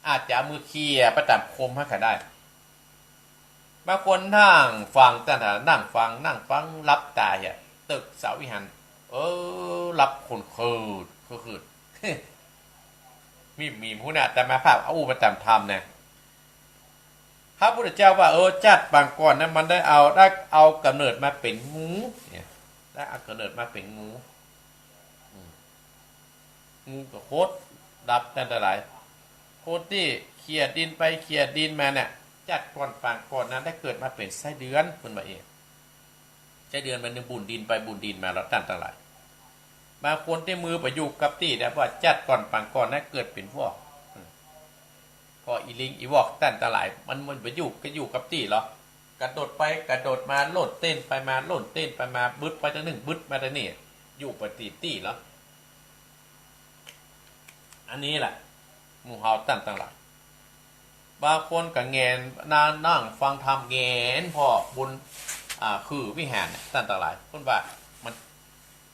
อาจจะเอามือเขี่ยไปต๋ามพรมหั้นก็ได้ บางคนนั่งฟังท่านนะ นั่งฟัง นั่งฟังหลับต๋าเหีย ตึกเสาวิหาร เออ หลับคนคืด คือคืด มี มีผู้นะ อาตมาภาพเอาอู้ไปต๋ามธรรมนะ พระพุทธเจ้าว่า เออ จั๊ดปางก่อนนะ มันได้เอา ได้เอาก๋ำเนิดมาเป๋นงูเนี่ย ได้เอาก๋ำเนิดมาเป๋นงู อืม งูก็โคตรดับตันตะหลาย คนตี้เขี่ยดินไปเขี่ยดินมาเนี่ย จั๊ดก่อนปางก่อนนั้นได้เกิดมาเป๋นไส้เดือนขึ้นมาเอง ไส้เดือนมันบุ่นดินไปบุ่นดินมาแล้วตันตะหลาย บางคนตี้มือไปอยู่กับตี้เนี่ย ว่าจั๊ดก่อนปางก่อนนั้นเกิดเป๋นวอก อืม ก็อีลิงอีวอกตันตะหลาย มัน มันไปอยู่ ก็อยู่กับตี้เหรอ กระโดดไปกระโดดมา โลดเต้นไปมา โลดเต้นไปมา บึดไปตางนึ่ง บึดมาตางนี้ อยู่บ่ติดตี้เหรอ อันนี้แหละ หมู่เฮาตันตังหลาย บางคนก็แหงน นั่ง นั่งฟังธรรมแหงนผ่อบุญ อ่า คือวิหารเนี่ย ตันตังหลาย เปิ้นว่ามัน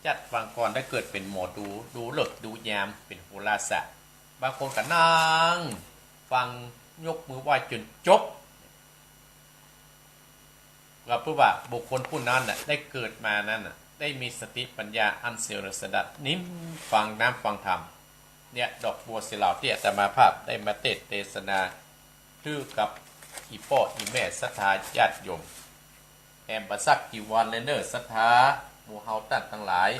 จั๊ดปางก่อนได้เกิดเป๋นหมอดู ดูฤกษ์ดูยาม เป๋นโหราศาสตร์ บางคนก็นั่งฟังยกมือไหว้จ๋นจบ ก็เปิ้นว่าบุคคลผู้นั้นน่ะ ได้เกิดมานั้นน่ะ ได้มีสติปัญญาอันเฉลียวฉลาด นิ่งฟังน้ำฟังธรรม เนี่ย ดอกบัวสีเหลืองตี้อาตมาภาพได้มาเตสน์เตสนา หื้อกับอี่ป้ออี่แม่ศรัทธาญาติโยม แหมบ่สักกี่วันเลยเน่อศรัทธา หมู่เฮาตันตังหลาย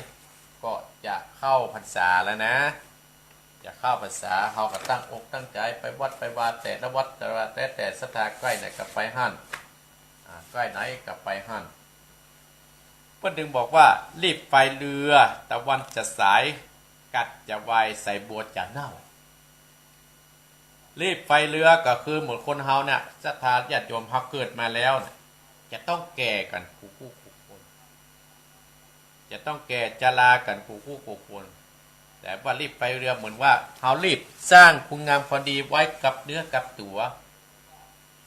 ก็จะเข้าพรรษาแล้วนะ จะเข้าพรรษา เฮาก็ตั้งอกตั้งใจ๋ไปวัดไปวา แต่ละวัดแต่ละวา แต่ แต่ศรัทธาใก้ไหนก็ไปหั้น อ่า ใก้ไหนก็ไปหั้น เปิ้นจึงบอกว่า รีบไปเรือ ตะวันจะสาย กัดจะวายใสบัวจะเน่า รีบไปเรือก็คือเหมือนคนเฮาเนี่ย ศรัทธาญาติโยมเฮาเกิดมาแล้วเนี่ย จะต้องแก่กั๋นกู้กู้กู้คน จะต้องแก่ชรากั๋นกู้กู้กู้คน แต่ว่ารีบไปเรือเหมือนว่าเฮารีบสร้างคุณงามความดีไว้กับเนื้อกับตั๋ว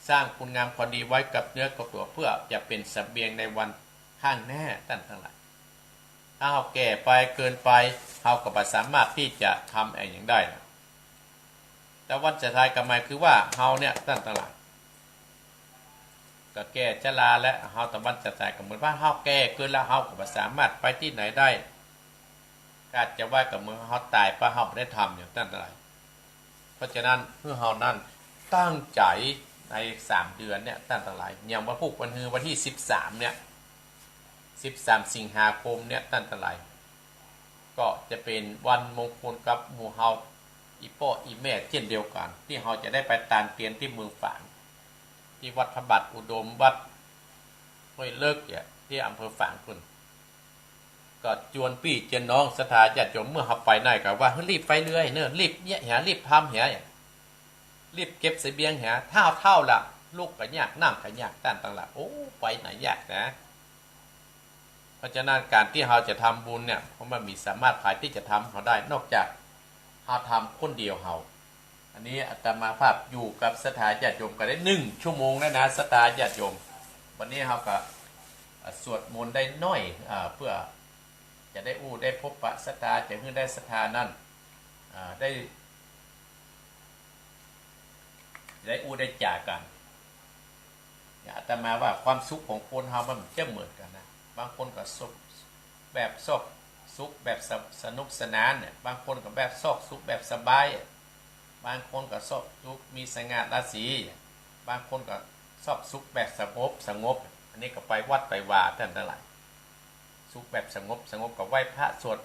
สร้างคุณงามความดีไว้กับเนื้อกับตั๋ว เพื่อจะเป๋นเสบียงในวันข้างหน้าตันตังหลาย ถ้าเฮาแก่ไปเกินไป เฮาก็บ่สามารถตี้จะทำอะหยังได้นะ ตะวันจะสายก็หมายคือว่าเฮาเนี่ยตันตังหลาย ก็แก่ชราแล้ว เฮาตะวันจะสายก็เหมือนว่าเฮาแก่เกินแล้ว เฮาก็บ่สามารถไปตี้ไหนได้ กัดจะวายก็เหมือนเฮาต๋ายไป เฮาบ่ได้ทำอย่างตันตังหลาย เพราะฉะนั้นหื้อเฮานั้นตั้งใจ๋ในสามเดือนเนี่ยตันตังหลาย อย่างวันพูกวันฮือวันตี้สิบสามเนี่ย สิบสามสิงหาคมเนี่ยตันตังหลาย ก็จะเป๋นวันมงคลกับหมู่เฮาอี่ป้ออี่แม่เจ้นเดียวกั๋น ตี้เฮาจะได้ไปตานเตียนตี้เมืองฝาง ตี้วัดพระบาทอุดม วัดห้วยเลิกเนี่ย ตี้อำเภอฝางปุ้น ก็จวนปี้จวนน้องศรัทธาญาติโยม เมื่อเฮาไปไหนก็ว่า รีบไปเรือเน่อ รีบเยียะเหีย รีบทำเหีย รีบเก็บเสบียงเหีย ถ้าเฮาเฒ่าละลุกก็ยาก นั่งก็ยากตันตังหลาย โอ้ ไปไหนยากนะ เพราะฉะนั้นก๋านตี้เฮาจะทำบุญเนี่ย เพราะมันมีสามารถผายตี้จะทำเฮาได้ นอกจากเฮาทำคนเดียวเฮา อันนี้อาตมาภาพอยู่กับศรัทธาญาติโยมก็ได้หนึ่งชั่วโมงแล้วนะ ศรัทธาญาติโยม วันนี้เฮาก็ อ่า สวดมนต์ได้หน้อย อ่า เพื่อจะได้อู้ได้พบปะศรัทธา จะหื้อได้ศรัทธานั้น อ่า ได้ ได้อู้ได้จ๋ากั๋น เนี่ย อาตมาว่าความสุขของคนเฮามันจะเหมือนกั๋นนะ บางคนก็สุขแบบซอกสุขแบบสะ- สนุกสนานเนี่ย บางคนก็แบบซอกสุขแบบสบาย บางคนก็ซอกสุขมีสง่าราศี บางคนก็ซอกสุขแบบสงบสงบ อันนี้ก็ไปวัดไปวาตันตังหลาย สุขแบบสงบสงบก็ไหว้พระสวด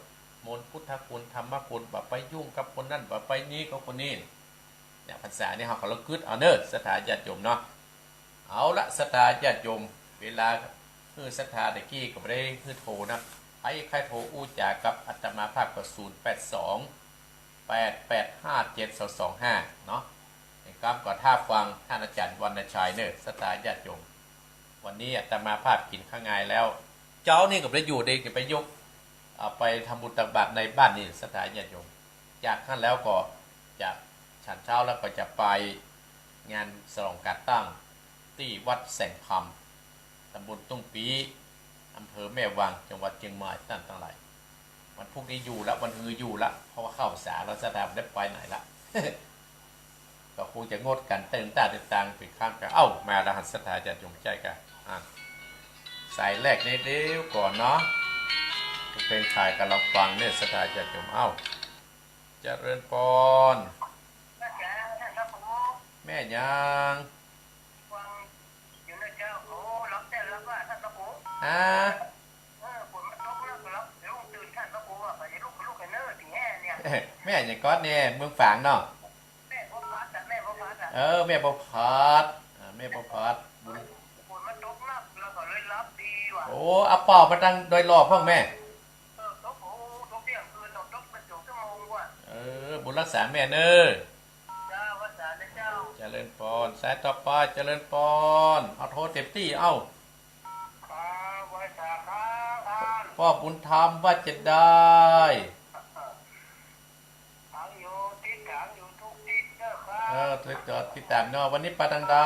มนต์พุทธคุณธรรมคุณ บ่ไปยุ่งกับคนนั้น บ่ไปนี้กับคนนี้ เนี่ย พรรษานี่เฮาก็ระลึกเอาเน่อศรัทธาญาติโยมเนาะ เอาละศรัทธาญาติโยม เวลาหื้อศรัทธาตะกี้ก็บ่ได้หื้อโทรนะ ใผใค่โทรอู้จ๋ากับอาตมาภาพก็ศูนย์แปดสอง แปดแปดห้าเจ็ดสองสองห้า เนาะ เห็นกำก็ถ้าฟังต้านอาจ๋ารย์วรรณชัยเน่อ ศรัทธาญาติโยม วันนี้อาตมาภาพกิ๋นข้าวงายแล้ว เจ๊านี่ก็ไปอยู่ดีก็ไปยก เอาไปทำบุญตักบาตรในบ้านนี่ ศรัทธาญาติโยม จากนั้นแล้วก็จะฉันเช้าแล้วก็จะไปงานฉลองก๋านตั้งตี้วัดแสงคำ ตำบลตุ้งปี้ อำเภอแม่วาง จังหวัดเจียงใหม่ ต้านตังหลาย วันพุธนี้อยู่ละ วันฮืออยู่ละ เพราะว่าเข้าพรรษาแล้ว ศรัทธาบ่ได้ไปไหนละ ก็คงจะงดก๋านเต้นต้านเต้นตางเป๋นครั้ง เอ้า มาแล้ว ศรัทธาญาติโยม ใจ้ก่ะ อ่ะ สายแรกนี้เดี๋ยวก่อนเนาะ เพลงไทยก็ลองฟังเน่อ ศรัทธาญาติโยม เอ้า เจริญปอน แม่ยัง ฮะ แม่ยังก๊อดเนี่ย เมืองฝางเนาะ เออ แม่บัวผัด อ่า แม่บัวผัด บุญ โอ้ เอาป้อมาตังดอยหล่อพ่องแม่ เออ บุญรักษาแม่เน่อ เจริญปอน สายต่อไป เจริญปอน เอาโทรเต็มตี้ เอ้า ป้อบุญธรรมว่าจะได้ เออ ติดต่อติดต๋ามเนาะ วันนี้ไปตางใด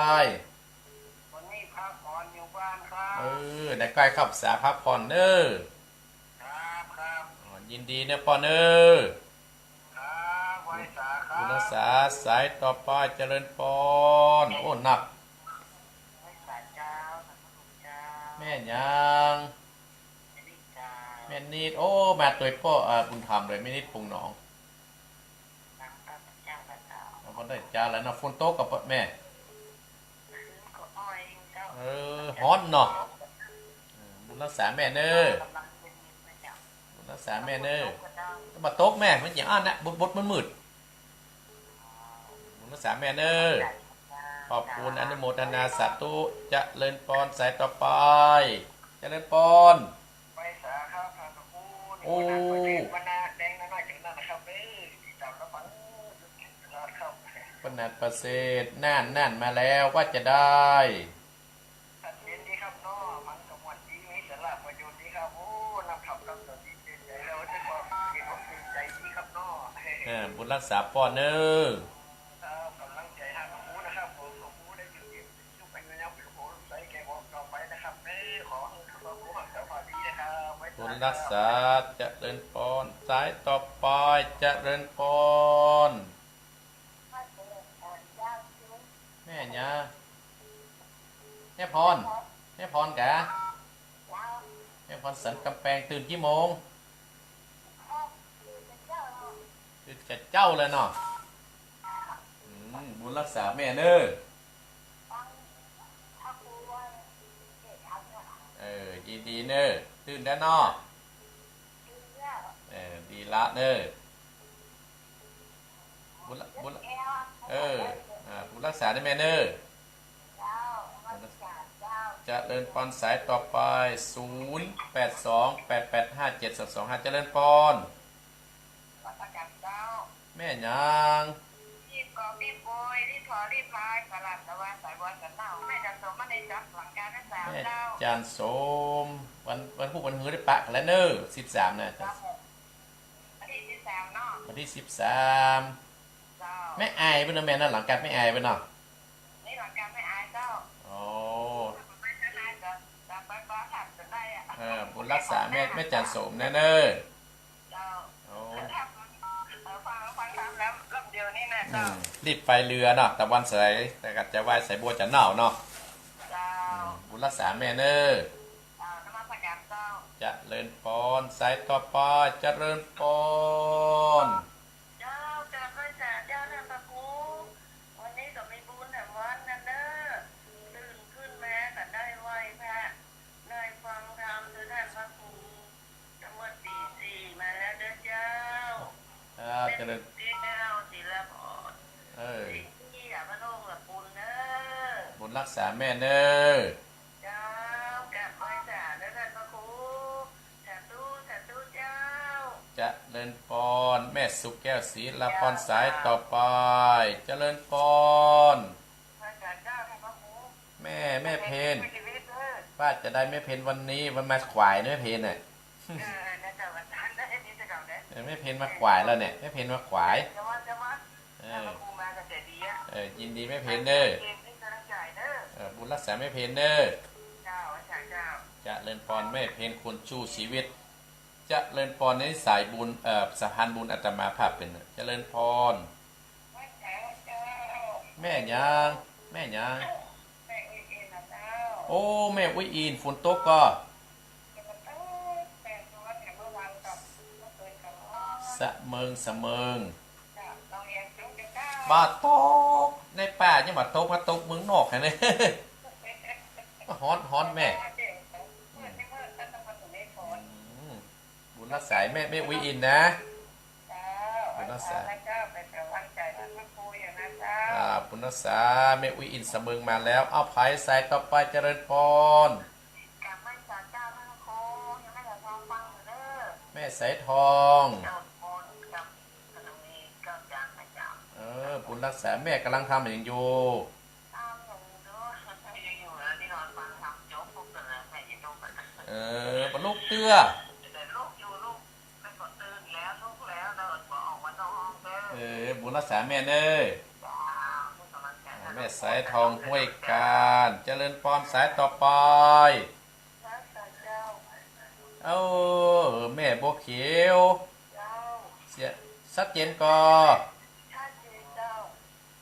วันนี้พักผ่อนอยู่บ้านครับ เออ ได้ใก้เข้าพรรษาพักผ่อนเน่อ ครับ ครับ อ๋อ ยินดีเน่อป้อเน่อ ครับ ไหว้สาครับ บุญรักษา สายต่อไป เจริญปอน โอ้ หนัก ไหว้สาเจ้า สาธุเจ้า แม่ยัง แม่นิดเจ้า แม่นิด โอ้ มาตวยป้อ อ่า บุญธรรมเลย แม่นิด ปุงหนอง หลังจากพระเจ้าพระเจ้า เอา บ่ได้จาแล้วเนาะ ฝนตกก็บ่แม่ คืนก็อ้อยเจ้า เออ ฮ้อนเนาะ เออ บุญรักษาแม่เน่อ กำลังเย็นๆนะเจ้า บุญรักษาแม่เน่อ ฝนตกก็เจ้า บ่ตกแม่ มันจะอั้นนะ บดๆ มืดๆ บุญรักษาแม่เน่อ ขอบคุณ อนุโมทนาสาธุ เจริญปอน สายต่อไป เจริญปอน ไปสาครับ พระครู โอ้ นี่วันนั้นประเทศวันนาแดงน้อยๆ ถึงนั่นนะครับ เอ้ย ติดตามรับฟังตลอดครับ ปนัดประเสริฐ น่าน น่านมาแล้ว ว่าจะได้ เย็นดีครับเนาะ ฟังกระมวลดี มีสาระประโยชน์ดีครับ โอ้ นักธรรมคำสอนดี เจนใจแล้ว จะบอกเจนอกเจนใจดีครับเนาะ เออ บุญรักษาป้อเน่อ ครับ กำลังใจให้พระครูนะครับ ผม พระครูได้อยู่เย็น บุญรักษา เจริญปอน สายต่อไป เจริญปอน แม่หยัง แม่พร แม่พรกะ แม่พรสันกำแปง ตื่นกี่โมง ตื่นแต่เจ๊าเลยเนาะ อืม บุญรักษาแม่เน่อ เออ ยินดีเน่อ ตื่นแล้วเนาะ เออ ดีละเน่อ บุญละ บุญละ เออ อ่า บุญรักษาเน่อแม่เน่อ เจริญปอน สายต่อไป ศูนย์แปดสอง แปดแปดห้าเจ็ดสองสองห้า เจริญปอน นมัสการเจ้า แม่หยัง รีบก่อรีบโวย รีบถอรีบพาย สลัดตะวันสายบัวสันเน่า แม่จันโสมมาในจับหลังการรักษา แม่ เจ้า จันโสม วัน วันพูดวันฮือได้ปะกันแล้วเน่อ สิบสาม นะ เจ้า วันที่สิบสามเนาะ วันที่สิบสาม เจ้า แม่อายเปิ้นเนาะแม่เนาะ หลังการแม่อายเปิ้นเนาะ นี่หลังการแม่อายเจ้า อ๋อ ไม่ใช่นายจะ จะไปบ้านหันจะได้อะ เออ บุญรักษาแม่ แม่จันโสมแน่เน่อ เจ้า โอ้ เออ ฟัง ฟังธรรมแล้วรอบเดียวนี่นะ อื เจ้า ม รีบไปเฮือเนาะ ตะวันสาย แต่ก็จะไหว้สายบัวจะเน่าเนาะ เจ้า อืม บุญรักษาแม่เน่อ เจ้า นมัสการเจ้า เจริญปอน สายต่อไป เจริญปอน เจ้า กราบไหว้สาเจ้าท่านพระครู วันนี้ก็มีบุญแถมวันนั่นเน่อ ตื่นขึ้นมาก็ได้ไหว้พระ ได้ฟังธรรมโดยท่านพระครู ตั้งแต่ตีสี่มาแล้วเด้อเจ้า ครับ เจริญ เจ้า ศิลปะ เออ ที่อย่าพระโลกละคุณเน่อ บุญรักษาแม่เน่อ เจ้า กราบไหว้สาเด้อท่านพระครู สาธุ สาธุเจ้า เจ เจริญปอน แม่สุขแก้วศรีลาพรสายต่อไป เจริญปอน แม่ แม่เพ็ญ ว่าจะได้แม่เพ็ญวันนี้ วันมาขวายนะแม่เพ็ญน่ะ เออ แม่เพ็ญมาขวายแล้วเนี่ย แม่เพ็ญมาขวาย เออ เออ ยินดีแม่เพ็ญเด้อ เออ บุญรักษาแม่เพ็ญเด้อ เจริญปอนแม่เพ็ญคนสู้ชีวิต เจริญปอนในสายบุญ เอ่อ สะพานบุญอาตมาภาพเป๋น เจริญปอน แม่หยัง แม่หยัง โอ้ แม่อุ๊ยอิน ฝนตกก่อ สะเมิง สะเมิง บ่ตก ในป่ายังบ่ตก มาตกเมืองนอกแหมเนี่ย ฮ้อน ฮ้อนแม่ อืม บุญรักษาแม่ แม่อุ๊ยอินนะ บุญรักษา อ่า บุญรักษา แม่อุ๊ยอินสะเมิงมาแล้ว เอาใผสายต่อไป เจริญปอน แม่สายทอง เออ บุญรักษา แม่ก๋ำลังทำหยังอยู่ เออ บ่ลุกเตื้อ เออ บุญรักษาแม่เน่อ แม่สายทองห้วยกาญ เจริญปอนสายต่อไป เออ แม่บัวเขียว เสียงชัดเจนก่อ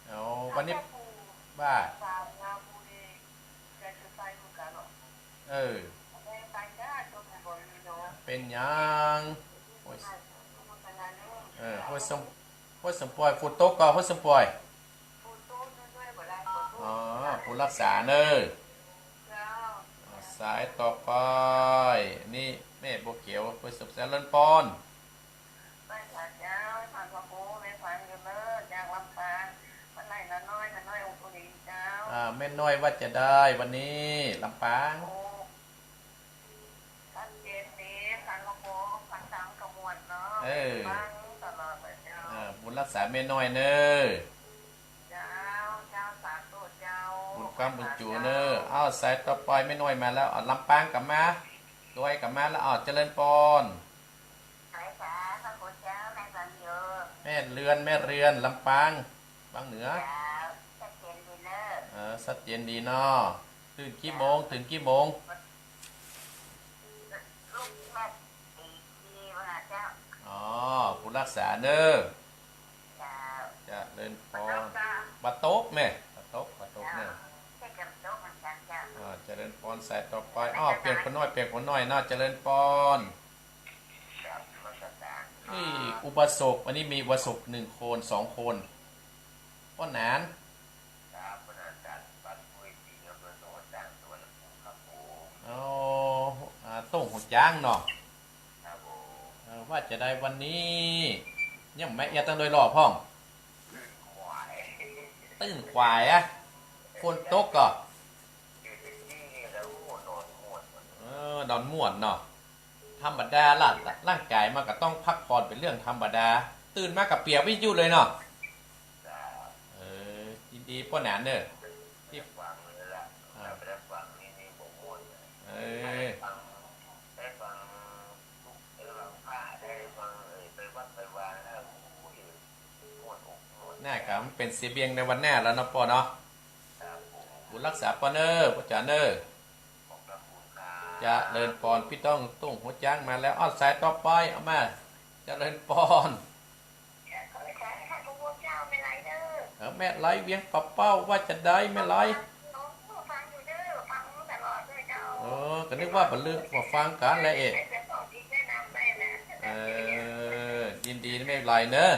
เอา วันนี้ ว่า เออ เป๋นหยัง ห้วย เออ ห้วยส้ม ห้วยส้มป่อย ฝนตกก่อ ห้วยส้มป่อย อ๋อ บุญรักษาเน่อ สายต่อไป นี่แม่บัวเขียว ห้วยส้ม เจริญปอน อ่า แม่น้อยว่าจะได้วันนี้ ลำปาง เออ อ่า บุญรักษาแม่น้อยเน่อ บุญกว้างบุญจู๋เน่อ อ้าว สายต่อไปแม่น้อยมาแล้ว อ้าว ลำปางกลับมา ดอยกลับมาแล้ว อ้าว เจริญปอน แม่เรือน แม่เรือน ลำปาง บางเหนือ เออ ชัดเจนดีเนาะ ตื่นกี่โมง ตื่นกี่โมง อ๋อ บุญรักษาเน่อ เจริญปอน บ่ตกแม่ บ่ตก บ่ตกเน่อ อ่า เจริญปอนสายต่อไป อ้อ เปียงคนน้อย เปียงคนน้อยเนาะ เจริญปอน นี่อุบาสก อันนี้มีอุบาสกหนึ่งคน สองคน ป้อหนาน ครับ ป้อหนานจากบ้านห้วยปิง อำเภอโสมสาร จังหวัดลำพูนครับผม อ๋อ อ่า โต้งหัวจ๊างเนาะ ครับผม เออ ว่าจะได้วันนี้ ยังบ่แอดตังโดยรอบพ่อง ตื่นขวาย ตื่นขวายอะ ฝนตกก่อ เออ นอนม่วนเนาะ ธรรมดาละ ร่างกายมันก็ต้องพักผ่อนเป๋นเรื่องธรรมดา ตื่นมาก็เปียกวิทยุเลยเนาะ เออ ยินดีป้อหนานเน่อ ที่ เออ หน้าก็มันเป๋นเสบียงในวันหน้าแล้วเนาะป้อเนาะ บุญรักษาป้อเน่อ ป้อจ๋าเน่อ เจริญปอน ปี้ต้องโต้งหัวจ๊างมาแล้ว อ้าว สายต่อไป เอามา เจริญปอน เออ แม่ไลเวียงป่าเป้า ว่าจะได้แม่ไล เออ ก็นึกว่าบ่ลืม บ่ฟังกั๋นแลเอ๊ะ เออ ยินดีแม่ไลเน่อ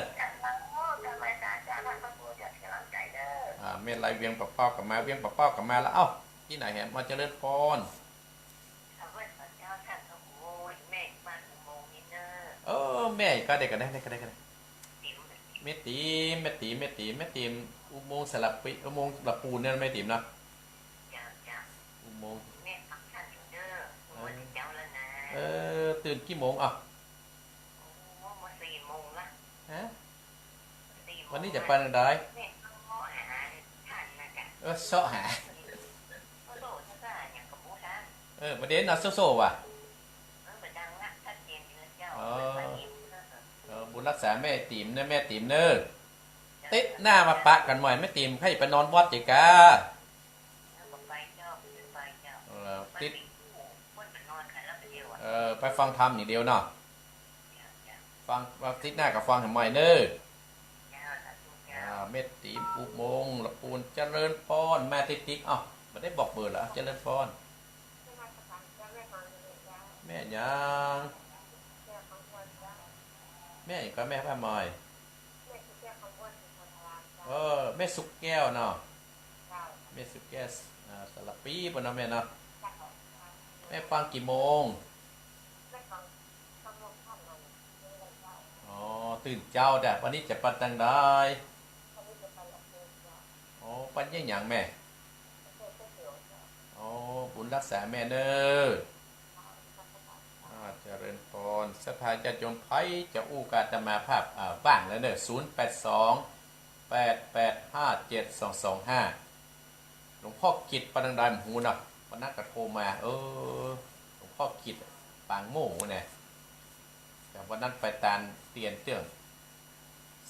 อ่า แม่ไลเวียงป่าเป้ากลับมา เวียงป่าเป้ากลับมาแล้ว เอ้า ตี้ไหนแหม มาเจริญปอน เออ แม่ก็ได้ ก็ได้ ก็ได้ ก็ได้ แม่ติ๋ม แม่ติ๋ม แม่ติ๋ม แม่ติ๋ม อุโมงค์สระปี อุโมงค์ละปูนเนี่ย แม่ติ๋มเนาะ อุโมงค์ เออ ตื่นกี่โมงอ่ะ นี่จะไปตางใด เออ เซาะหา เออ บ่เด่นเนาะ โซ่ๆ ว่ะ อ๋อ เออ บุญรักษาแม่ติ๋มนะ แม่ติ๋มเน่อ ติ๊ดหน้ามาปะกั๋นใหม่ แม่ติ๋ม ใค่ไปนอนวัดเจียกา เออ ติ๊ด เออ ไปฟังธรรมอย่างเดียวเนาะ ฟัง อาทิตย์หน้าก็ฟังใหม่เน่อ อ่า แม่ติ๋มอุโมงค์ละปูน เจริญปอน มาติ๊กๆ เอ้า บ่ได้บอกเบอร์ละ เจริญปอน แม่หยัง แม่หยังก็แม่ผ้าใหม่ เออ แม่สุกแก้วเนาะ แม่สุกแก้ว อ่า สระปี๋ปุ้นเนาะแม่เนาะ แม่ฟังกี่โมง อ๋อ ตื่นเจ๊าแต๊ วันนี้จะไปตางใด อ๋อ ไปเยียะหยังแม่ อ๋อ บุญรักษาแม่เน่อ อ่า เจริญปอน ศรัทธาญาติโยมใผจะอู้กับอาตมาภาพ อ่า ว่างแล้วเน่อ ศูนย์แปดสอง แปดแปดห้าเจ็ดสองสองห้า หลวงพ่อกิตไปตางใดบ่ฮู้เนาะ วันนั้นก็โทรมา เออ หลวงพ่อกิตปางโม่งแน่ แต่วันนั้นไปตานเตียนเตื้อง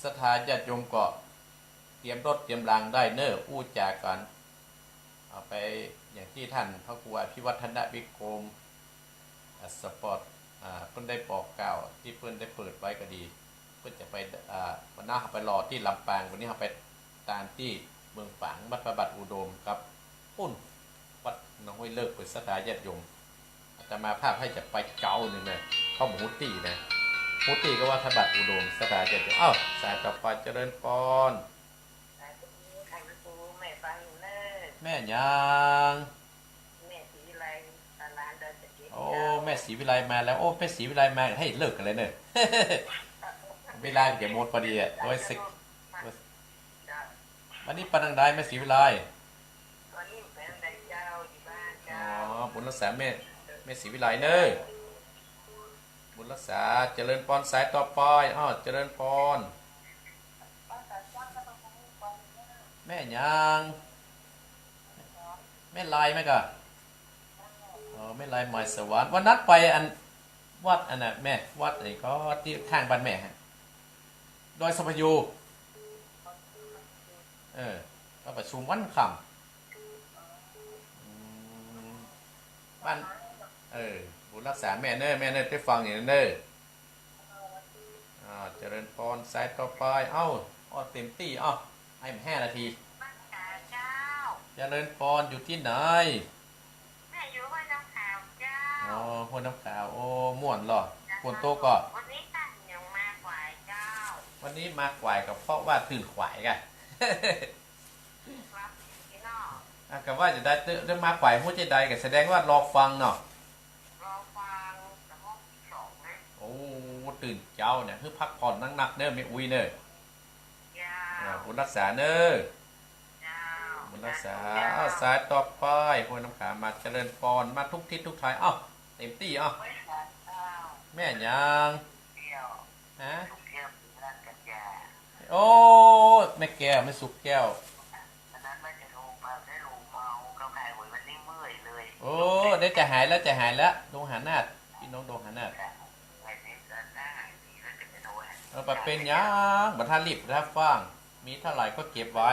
ศรัทธาญาติโยมก็เตรียมรถเตรียมลาได้เน่อ อู้จ๋ากั๋น เอาไปอย่างตี้ท่านพระครูอภิวัฒนวิกรม อ่า สปอร์ต อ่า เปิ้นได้บอกกล่าวตี้เปิ้นได้เปิดไว้ก็ดี เปิ้นจะไป อ่า วันนั้นเฮาไปรอตี้ลำปาง วันนี้เฮาไปตานตี้เมืองฝาง วัดพระบาทอุดมกับปุ้น วัดหนองห้วยเลิก เปิ้นศรัทธาญาติโยม อาตมาภาพใค่จะไปเก๊านี่แม่ เข้าหมู่ตี้นะ หมู่ตี้ก็วัดพระบาทอุดม ศรัทธาญาติโยม เอ้า สายต่อไป เจริญปอน สาธุ ใค่มาสู่แม่ฟังอยู่เน่อ แม่หยัง แม่ศรีวิไล ตลาดดอยสะเก็ด โอ้ เจ้า แม่ศรีวิไลมาแล้ว โอ้ แม่ศรีวิไลมา ใค่เลิกกั๋นเลยเน่อ เวลาจะหมดพอดีอะ โอ้ย สิ เจ้า วันนี้ไปตางใดแม่ศรีวิไล วันนี้ไปตางใดเจ้า อยู่บ้าน อ๋อ เจ้า บุญรักษาแม่ แม่ศรีวิไลเน่อ บุญรักษา เจริญปอน สายต่อไป อ้อ เจริญปอน แม่หยัง แม่ไลแม่ก่อ อ๋อ แม่ไลไหมสวรรค์ วันนั้นไปอัน วัดอันน่ะแม่ วัดไหนก็ตี้ข้างบ้านแม่ฮะ ดอยสัพพยู เออ ก็ประชุมวันค่ำ อืม บ้าน เออ บุญรักษาแม่เน่อ แม่เน่อ ได้ฟังอยู่เน่อ อ่า เจริญปอน สายต่อไป เอ้า อ้อ เต็มตี้ เอ้า ให้มันห้านาที เจ้า เจริญปอน อยู่ตี้ไหน แม่อยู่ห้วยน้ำขาวเจ้า อ๋อ ห้วยน้ำขาว โอ้ ม่วนเหรอ เจ้า ฝนตกก่อ วันนี้ตั้งยังมาก๋ายเจ้า วันนี้มาก๋ายก็เพราะว่าตื่นก๋ายก่ะ ครับพี่น้อง อ่ะ ก็ว่าจะได้เตอะ ได้มาก๋าย ฮู้จะได้ก็แสดงว่ารอฟังเนาะ รอฟังแต่ห้องที่สองนะ โอ้ ตื่นเจ๊าเนี่ย คือพักผ่อนนักๆ เน่อ แม่อุ๊ยเน่อ เจ้า อ่า บุญรักษาเน่อ เจ้า บุญรักษา เจ้า อ้าว สายต่อไป ห้วยน้ำขาวมา เจริญปอน มาทุกทิศทุกทาง อ้าว เต็มตี้ อ้าว แม่หยัง เดียว ฮะ สุกแก้ว ศรีรัตน์กัญญา โอ้ แม่แก้ว แม่สุกแก้ว วันนั้นว่าจะโทรไป ได้โทรมา เขาขายหวยวันนี้เมื่อยเลย โอ้ ได้จะหายแล้ว จะหายแล้ว ดวงหานาถ พี่น้องดวงหานาถ วันนี้ก็ถ้าหายดีแล้วจะไปโทรหา เออ บ่เป๋นหยัง บ่ทันรีบ บ่ทันฟ้าว มีเท่าไหร่ก็เก็บไว้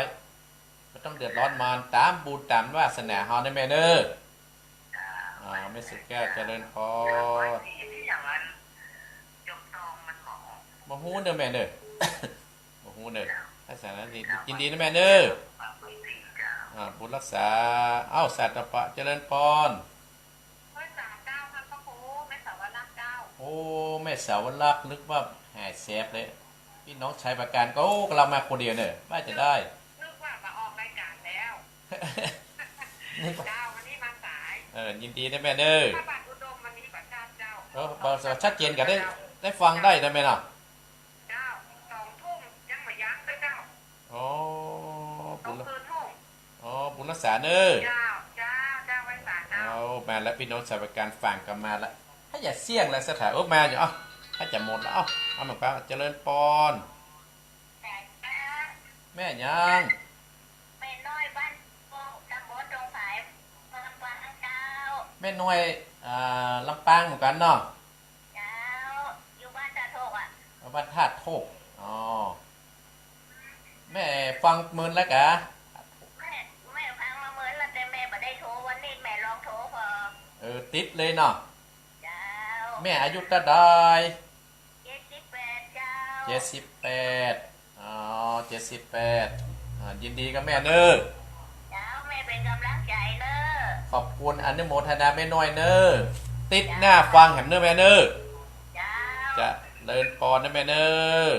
บ่ต้องเดือดร้อนมัน ต๋ามบุญต๋ามวาสนาเฮาเน่อแม่เน่อ อ่า แม่สุกแก้ว เจริญปอน บ่ฮู้เน่อแม่เน่อ บ่ฮู้เน่อ ถ้าสันนั้นดี ยินดีเน่อแม่เน่อ อ่า บุญรักษา เอ้า สายต่อไป เจริญปอน ห้วยสามเจ้า ท่านพระครู แม่สาวรักษ์เจ้า โอ้ แม่สาวรักษ์ นึกว่าหายแสบเลย พี่น้องชัยปราการก็ โอ้ กำลังมาคนเดียวเนี่ย ว่าจะได้ นึกว่ามาออกรายการแล้ว นึกว่า เจ้า วันนี้มาสาย เออ ยินดีนะแม่เน่อ พระบาทอุดมวันนี้บัดชาติเจ้า เออ บ่ชัดเจนก็ได้ ได้ฟังได้นะแม่เนาะ เจ้า สองทุ่มยังบ่ยั้งเลยเจ้า อ๋อ สองคืนทุ่ม บุญรัก อ๋อ บุญรักษาเน่อ เจ้า เจ้า เจ้า ไหว้สาเจ้า เอา มาแล้วพี่น้องชาวปราการฟังกันมาแล้ว ถ้าอย่าเสี่ยงแล้วสถาน โอ้ มาอยู่ เอ้า ถ้าจะหมดแล้ว เอ้า เอามาฟัง เจริญปอน แปดแปด แม่หยัง แม่น้อยบ้านโป่ง ตำบลดงผาย เมืองลำปางเจ้า แม่น้อย อ่า ลำปางเหมือนกั๋นเนาะ เจ้า อยู่บ้านท่าโทกอะ บ้านท่าโทก อ๋อ แม่ฟังเมินแล้วกะ แม่ แม่ฟังมาเมินแล้ว แต่แม่บ่ได้โทร วันนี้แม่ลองโทรพอ เออ ติดเลยเนาะ เจ้า แม่อายุเต้าใด เจ็ดสิบแปดเจ้า เจ็ดสิบแปด อ๋อ เจ็ดสิบแปด อ่า ยินดีกับแม่เน้อ เจ้า แม่เป๋นก๋ำลังใจ๋เน้อ ขอบคุณอนุโมทนาแม่น้อยเน้อ ติดหน้าฟังแหมเน้อแม่เน้อ เจ้า เจริญปอนนะแม่เน้อ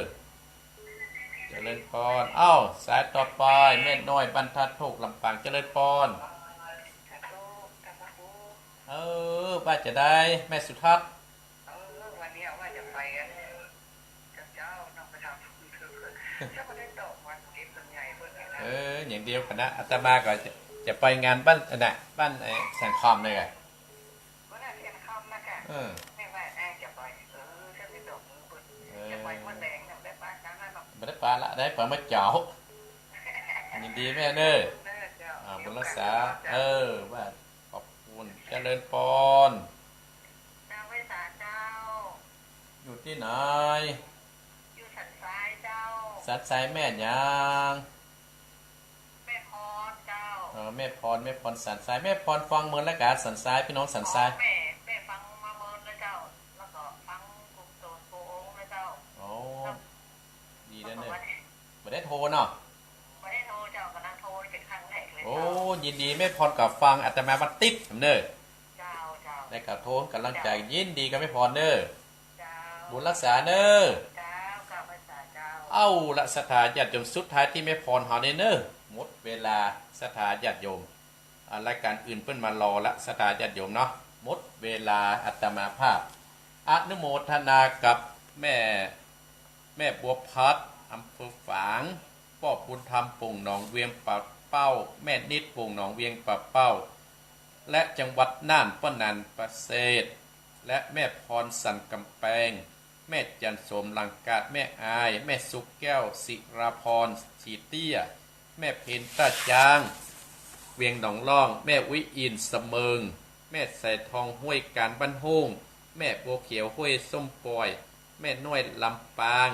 เจริญปอน เอ้า สายต่อไป แม่น้อยบ้านท่าโทก ลำปาง เจริญปอน เออ ว่าจะใด แม่สุทัศน์ เออ วันนี้ว่าจะไปกับเจ้าเนาะ ไปทำบุญ เจ้าก็ได้ตอบวันเก็บส่วนใหญ่เพิ่นนะ เออ อย่างเดียวกั๋นนะ อาตมาก็จะ จะไปงานบ้าน อันน่ะ บ้านไอ้แสงคำเนี่ยไง บ้านแสงคำนะกะ เออ แม่ว่าแม่จะไป เออ เจ้าได้ตอบมือเพิ่น เออ จะไปเมื่อแลงเนี่ย ได้ไปกลางนั้นเนาะ บ่ได้ไปละ ได้ไปเมื่อเจ๊า ยินดีแม่เน้อ เน้อเจ้า อ่า บุญรักษา เออ ว่าขอบคุณ เจริญปอน เจ้า ไหว้สาเจ้า อยู่ตี้ไหน อยู่สันทรายเจ้า สันทรายแม่หยัง แม่พรเจ้า เออ แม่พร แม่พรสันทราย แม่พรฟังเมินแล้วกะ สันทราย ปี้น้องสันทราย แม่ แม่ฟังมาเมินแล้วเจ้า แล้วก็ฟังกลุ่มโสนโพองค์แล้วเจ้า โอ้ ดีแล้วเน้อ บ่ได้โทรเนาะ บ่ได้โทรเจ้า ก๋ำลังโทรเป๋นครั้งแรกเลย โอ้ เจ้า ยินดี แม่พรก็ฟังอาตมาบันติดเน้อ เจ้า เจ้า ได้กล่าวโทรก๋ำลังใจ๋ เจ้า ยินดีกับแม่พรเน้อ เจ้า บุญรักษาเน้อ เจ้า เจ้า ไหว้สาเจ้า เอาละ ศรัทธาญาติโยม สุดท้ายตี้แม่พรเฮานี่เน้อ หมดเวลา ศรัทธาญาติโยม อ่า รายก๋านอื่นเปิ้นมารอละ ศรัทธาญาติโยมเนาะ หมดเวลา อาตมาภาพ อนุโมทนากับแม่ แม่บัวพัด อำเภอฝาง ป้อบุญธรรม โป่งหนองเวียงป่าเป้า แม่นิด โป่งหนองเวียงป่าเป้า และจังหวัดน่าน ป้อนันประเสริฐ และแม่พร สันกำแปง แม่จันโสม ลังกาด แม่อาย แม่สุขแก้ว ศิราพร ศรีเตี้ย แม่เพ็ญ ต้าจ๊าง เวียงหนองล่อง แม่อุ๊ย อินทร์เสมิง แม่สายทอง ห้วยการ บ้านโฮ่ง แม่บัวเขียว ห้วยส้มป่อย แม่น้อย ลำปาง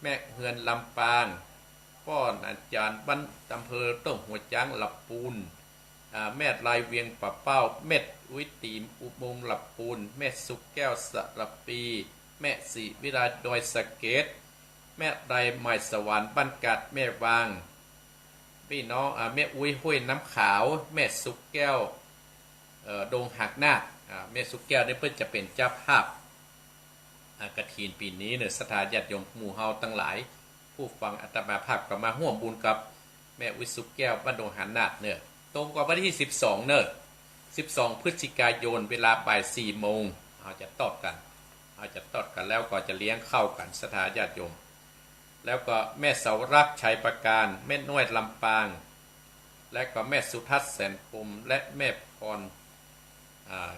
แม่เฮือน ลำปาง ป้ออาจ๋ารย์ บ้าน อำเภอต้งหัวจ๊าง ละปูน อ่า แม่ลาย เวียงป่าเป้า แม่อุ๊ย ตี๋มอุโมงค์ ละปูน แม่สุขแก้ว สระปี แม่ศรีวิไล ดอยสะเก็ด แม่ลาย ไมสวรรค์ บ้านกาด แม่วาง ปี้น้อง อ่า แม่อุ๊ย ห้วยน้ำขาว แม่สุขแก้ว เอ่อ ดงหากนาค อ่า แม่สุขแก้วนี่เปิ้นจะเป๋นเจ้าภาพ อ่า กฐินปี๋นี้เน้อ ศรัทธาญาติโยมหมู่เฮาตังหลาย ผู้ฟังอาตมาภาพก็มาฮ่วมบุญกับแม่อุ๊ย สุขแก้ว บ้านดงหากนาคเน้อ ตรงกับวันตี้สิบสองเน้อ สิบสองพฤศจิกายน เวลาบ่ายสี่โมง เฮาจะตอดกั๋น เฮาจะตอดกั๋นแล้วก็จะเลี้ยงข้าวกั๋น ศรัทธาญาติโยม แล้วก็แม่เสารัก ชัยประการ แม่น้อย ลำปาง และก็แม่สุทัศน์ แสนพรหม และแม่พร อ่า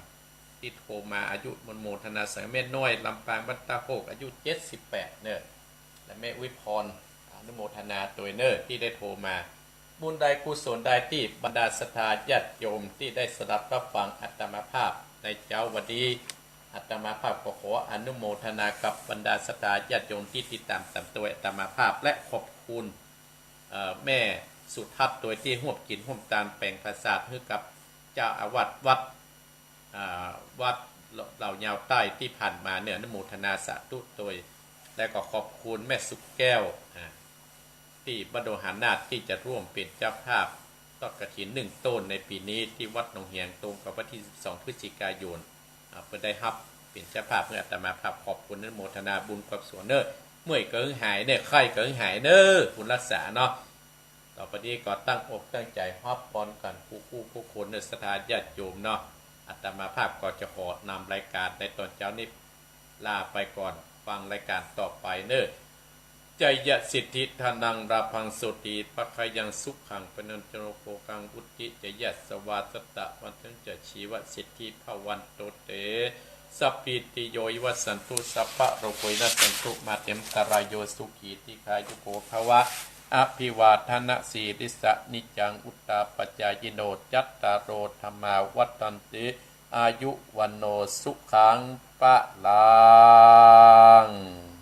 ตี้โทรมา อนุโมทนาสาธุ แม่น้อย ลำปาง บ้านต้าโฮก อายุเจ็ดสิบแปดเน้อ และแม่อุ๊ยพร อนุโมทนาตวยเน้อ ตี้ได้โทรมา บุญใดกุศลใดตี้บรรดาศรัทธาญาติโยมตี้ได้สดับรับฟังอาตมาภาพในเจ๊าวันนี้ อาตมาภาพก็ขออนุโมทนากับบรรดาศรัทธาญาติโยมตี้ติดต๋ามต๋ามตวยอาตมาภาพ และขอบคุณ เอ่อ แม่สุทัศน์ตวยตี้ฮ่วมกิ๋นฮ่วมตานแป๋งผสาดหื้อกับเจ้าอาวาสวัด อ่า วัดเหล่ายาวใต้ตี้ผ่านมาเน้อ อนุโมทนาสาธุตวย และก็ขอบคุณแม่สุขแก้ว อ่า ตี้บ้านดงหากนาคตี้จะฮ่วมเป๋นเจ้าภาพตอดกฐินนึ่งโต้นในปี๋นี้ตี้วัดหนองเหียง ตรงกับวันตี้สิบสองพฤศจิกายน อ่า เปิ้นได้ฮับเป๋นเจ้าภาพหื้ออาตมาภาพ ขอบคุณอนุโมทนาบุญกับสวงเน้อ เมื่อยก็หื้อหายเน้อ ไข้ก็หื้อหายเน้อ บุญรักษาเนาะ ต่อไปนี้ก็ตั้งอกตั้งใจ๋ฮับปอนกั๋นกู้ๆ กู้คนเน้อ ศรัทธาญาติโยมเนาะ อาตมาภาพก็จะขอนำรายก๋านในต๋อนเจ๊านี้ลาไปก่อน ฟังรายก๋านต่อไปเน้อ Jayasiddhi dhanaṃ lābhaṃ sotthi bhāgyaṃ sukhaṃ parivaṇṇaṃ ca bhogaṃ vuḍḍhī ca yasavā satavassā ca jīvasiddhī bhavantu te. Sabbītiyo vivajjantu, sabbarogo vinassatu, mā te bhavatvantarāyo, sukhī dīghāyuko bhava. อะภิวาทะนะสีลิสสะ นิจจัง วุฑฒาปะจายิโน จัตตาโร ธัมมา วัฑฒันติ อายุ วัณโณ สุขัง พะลัง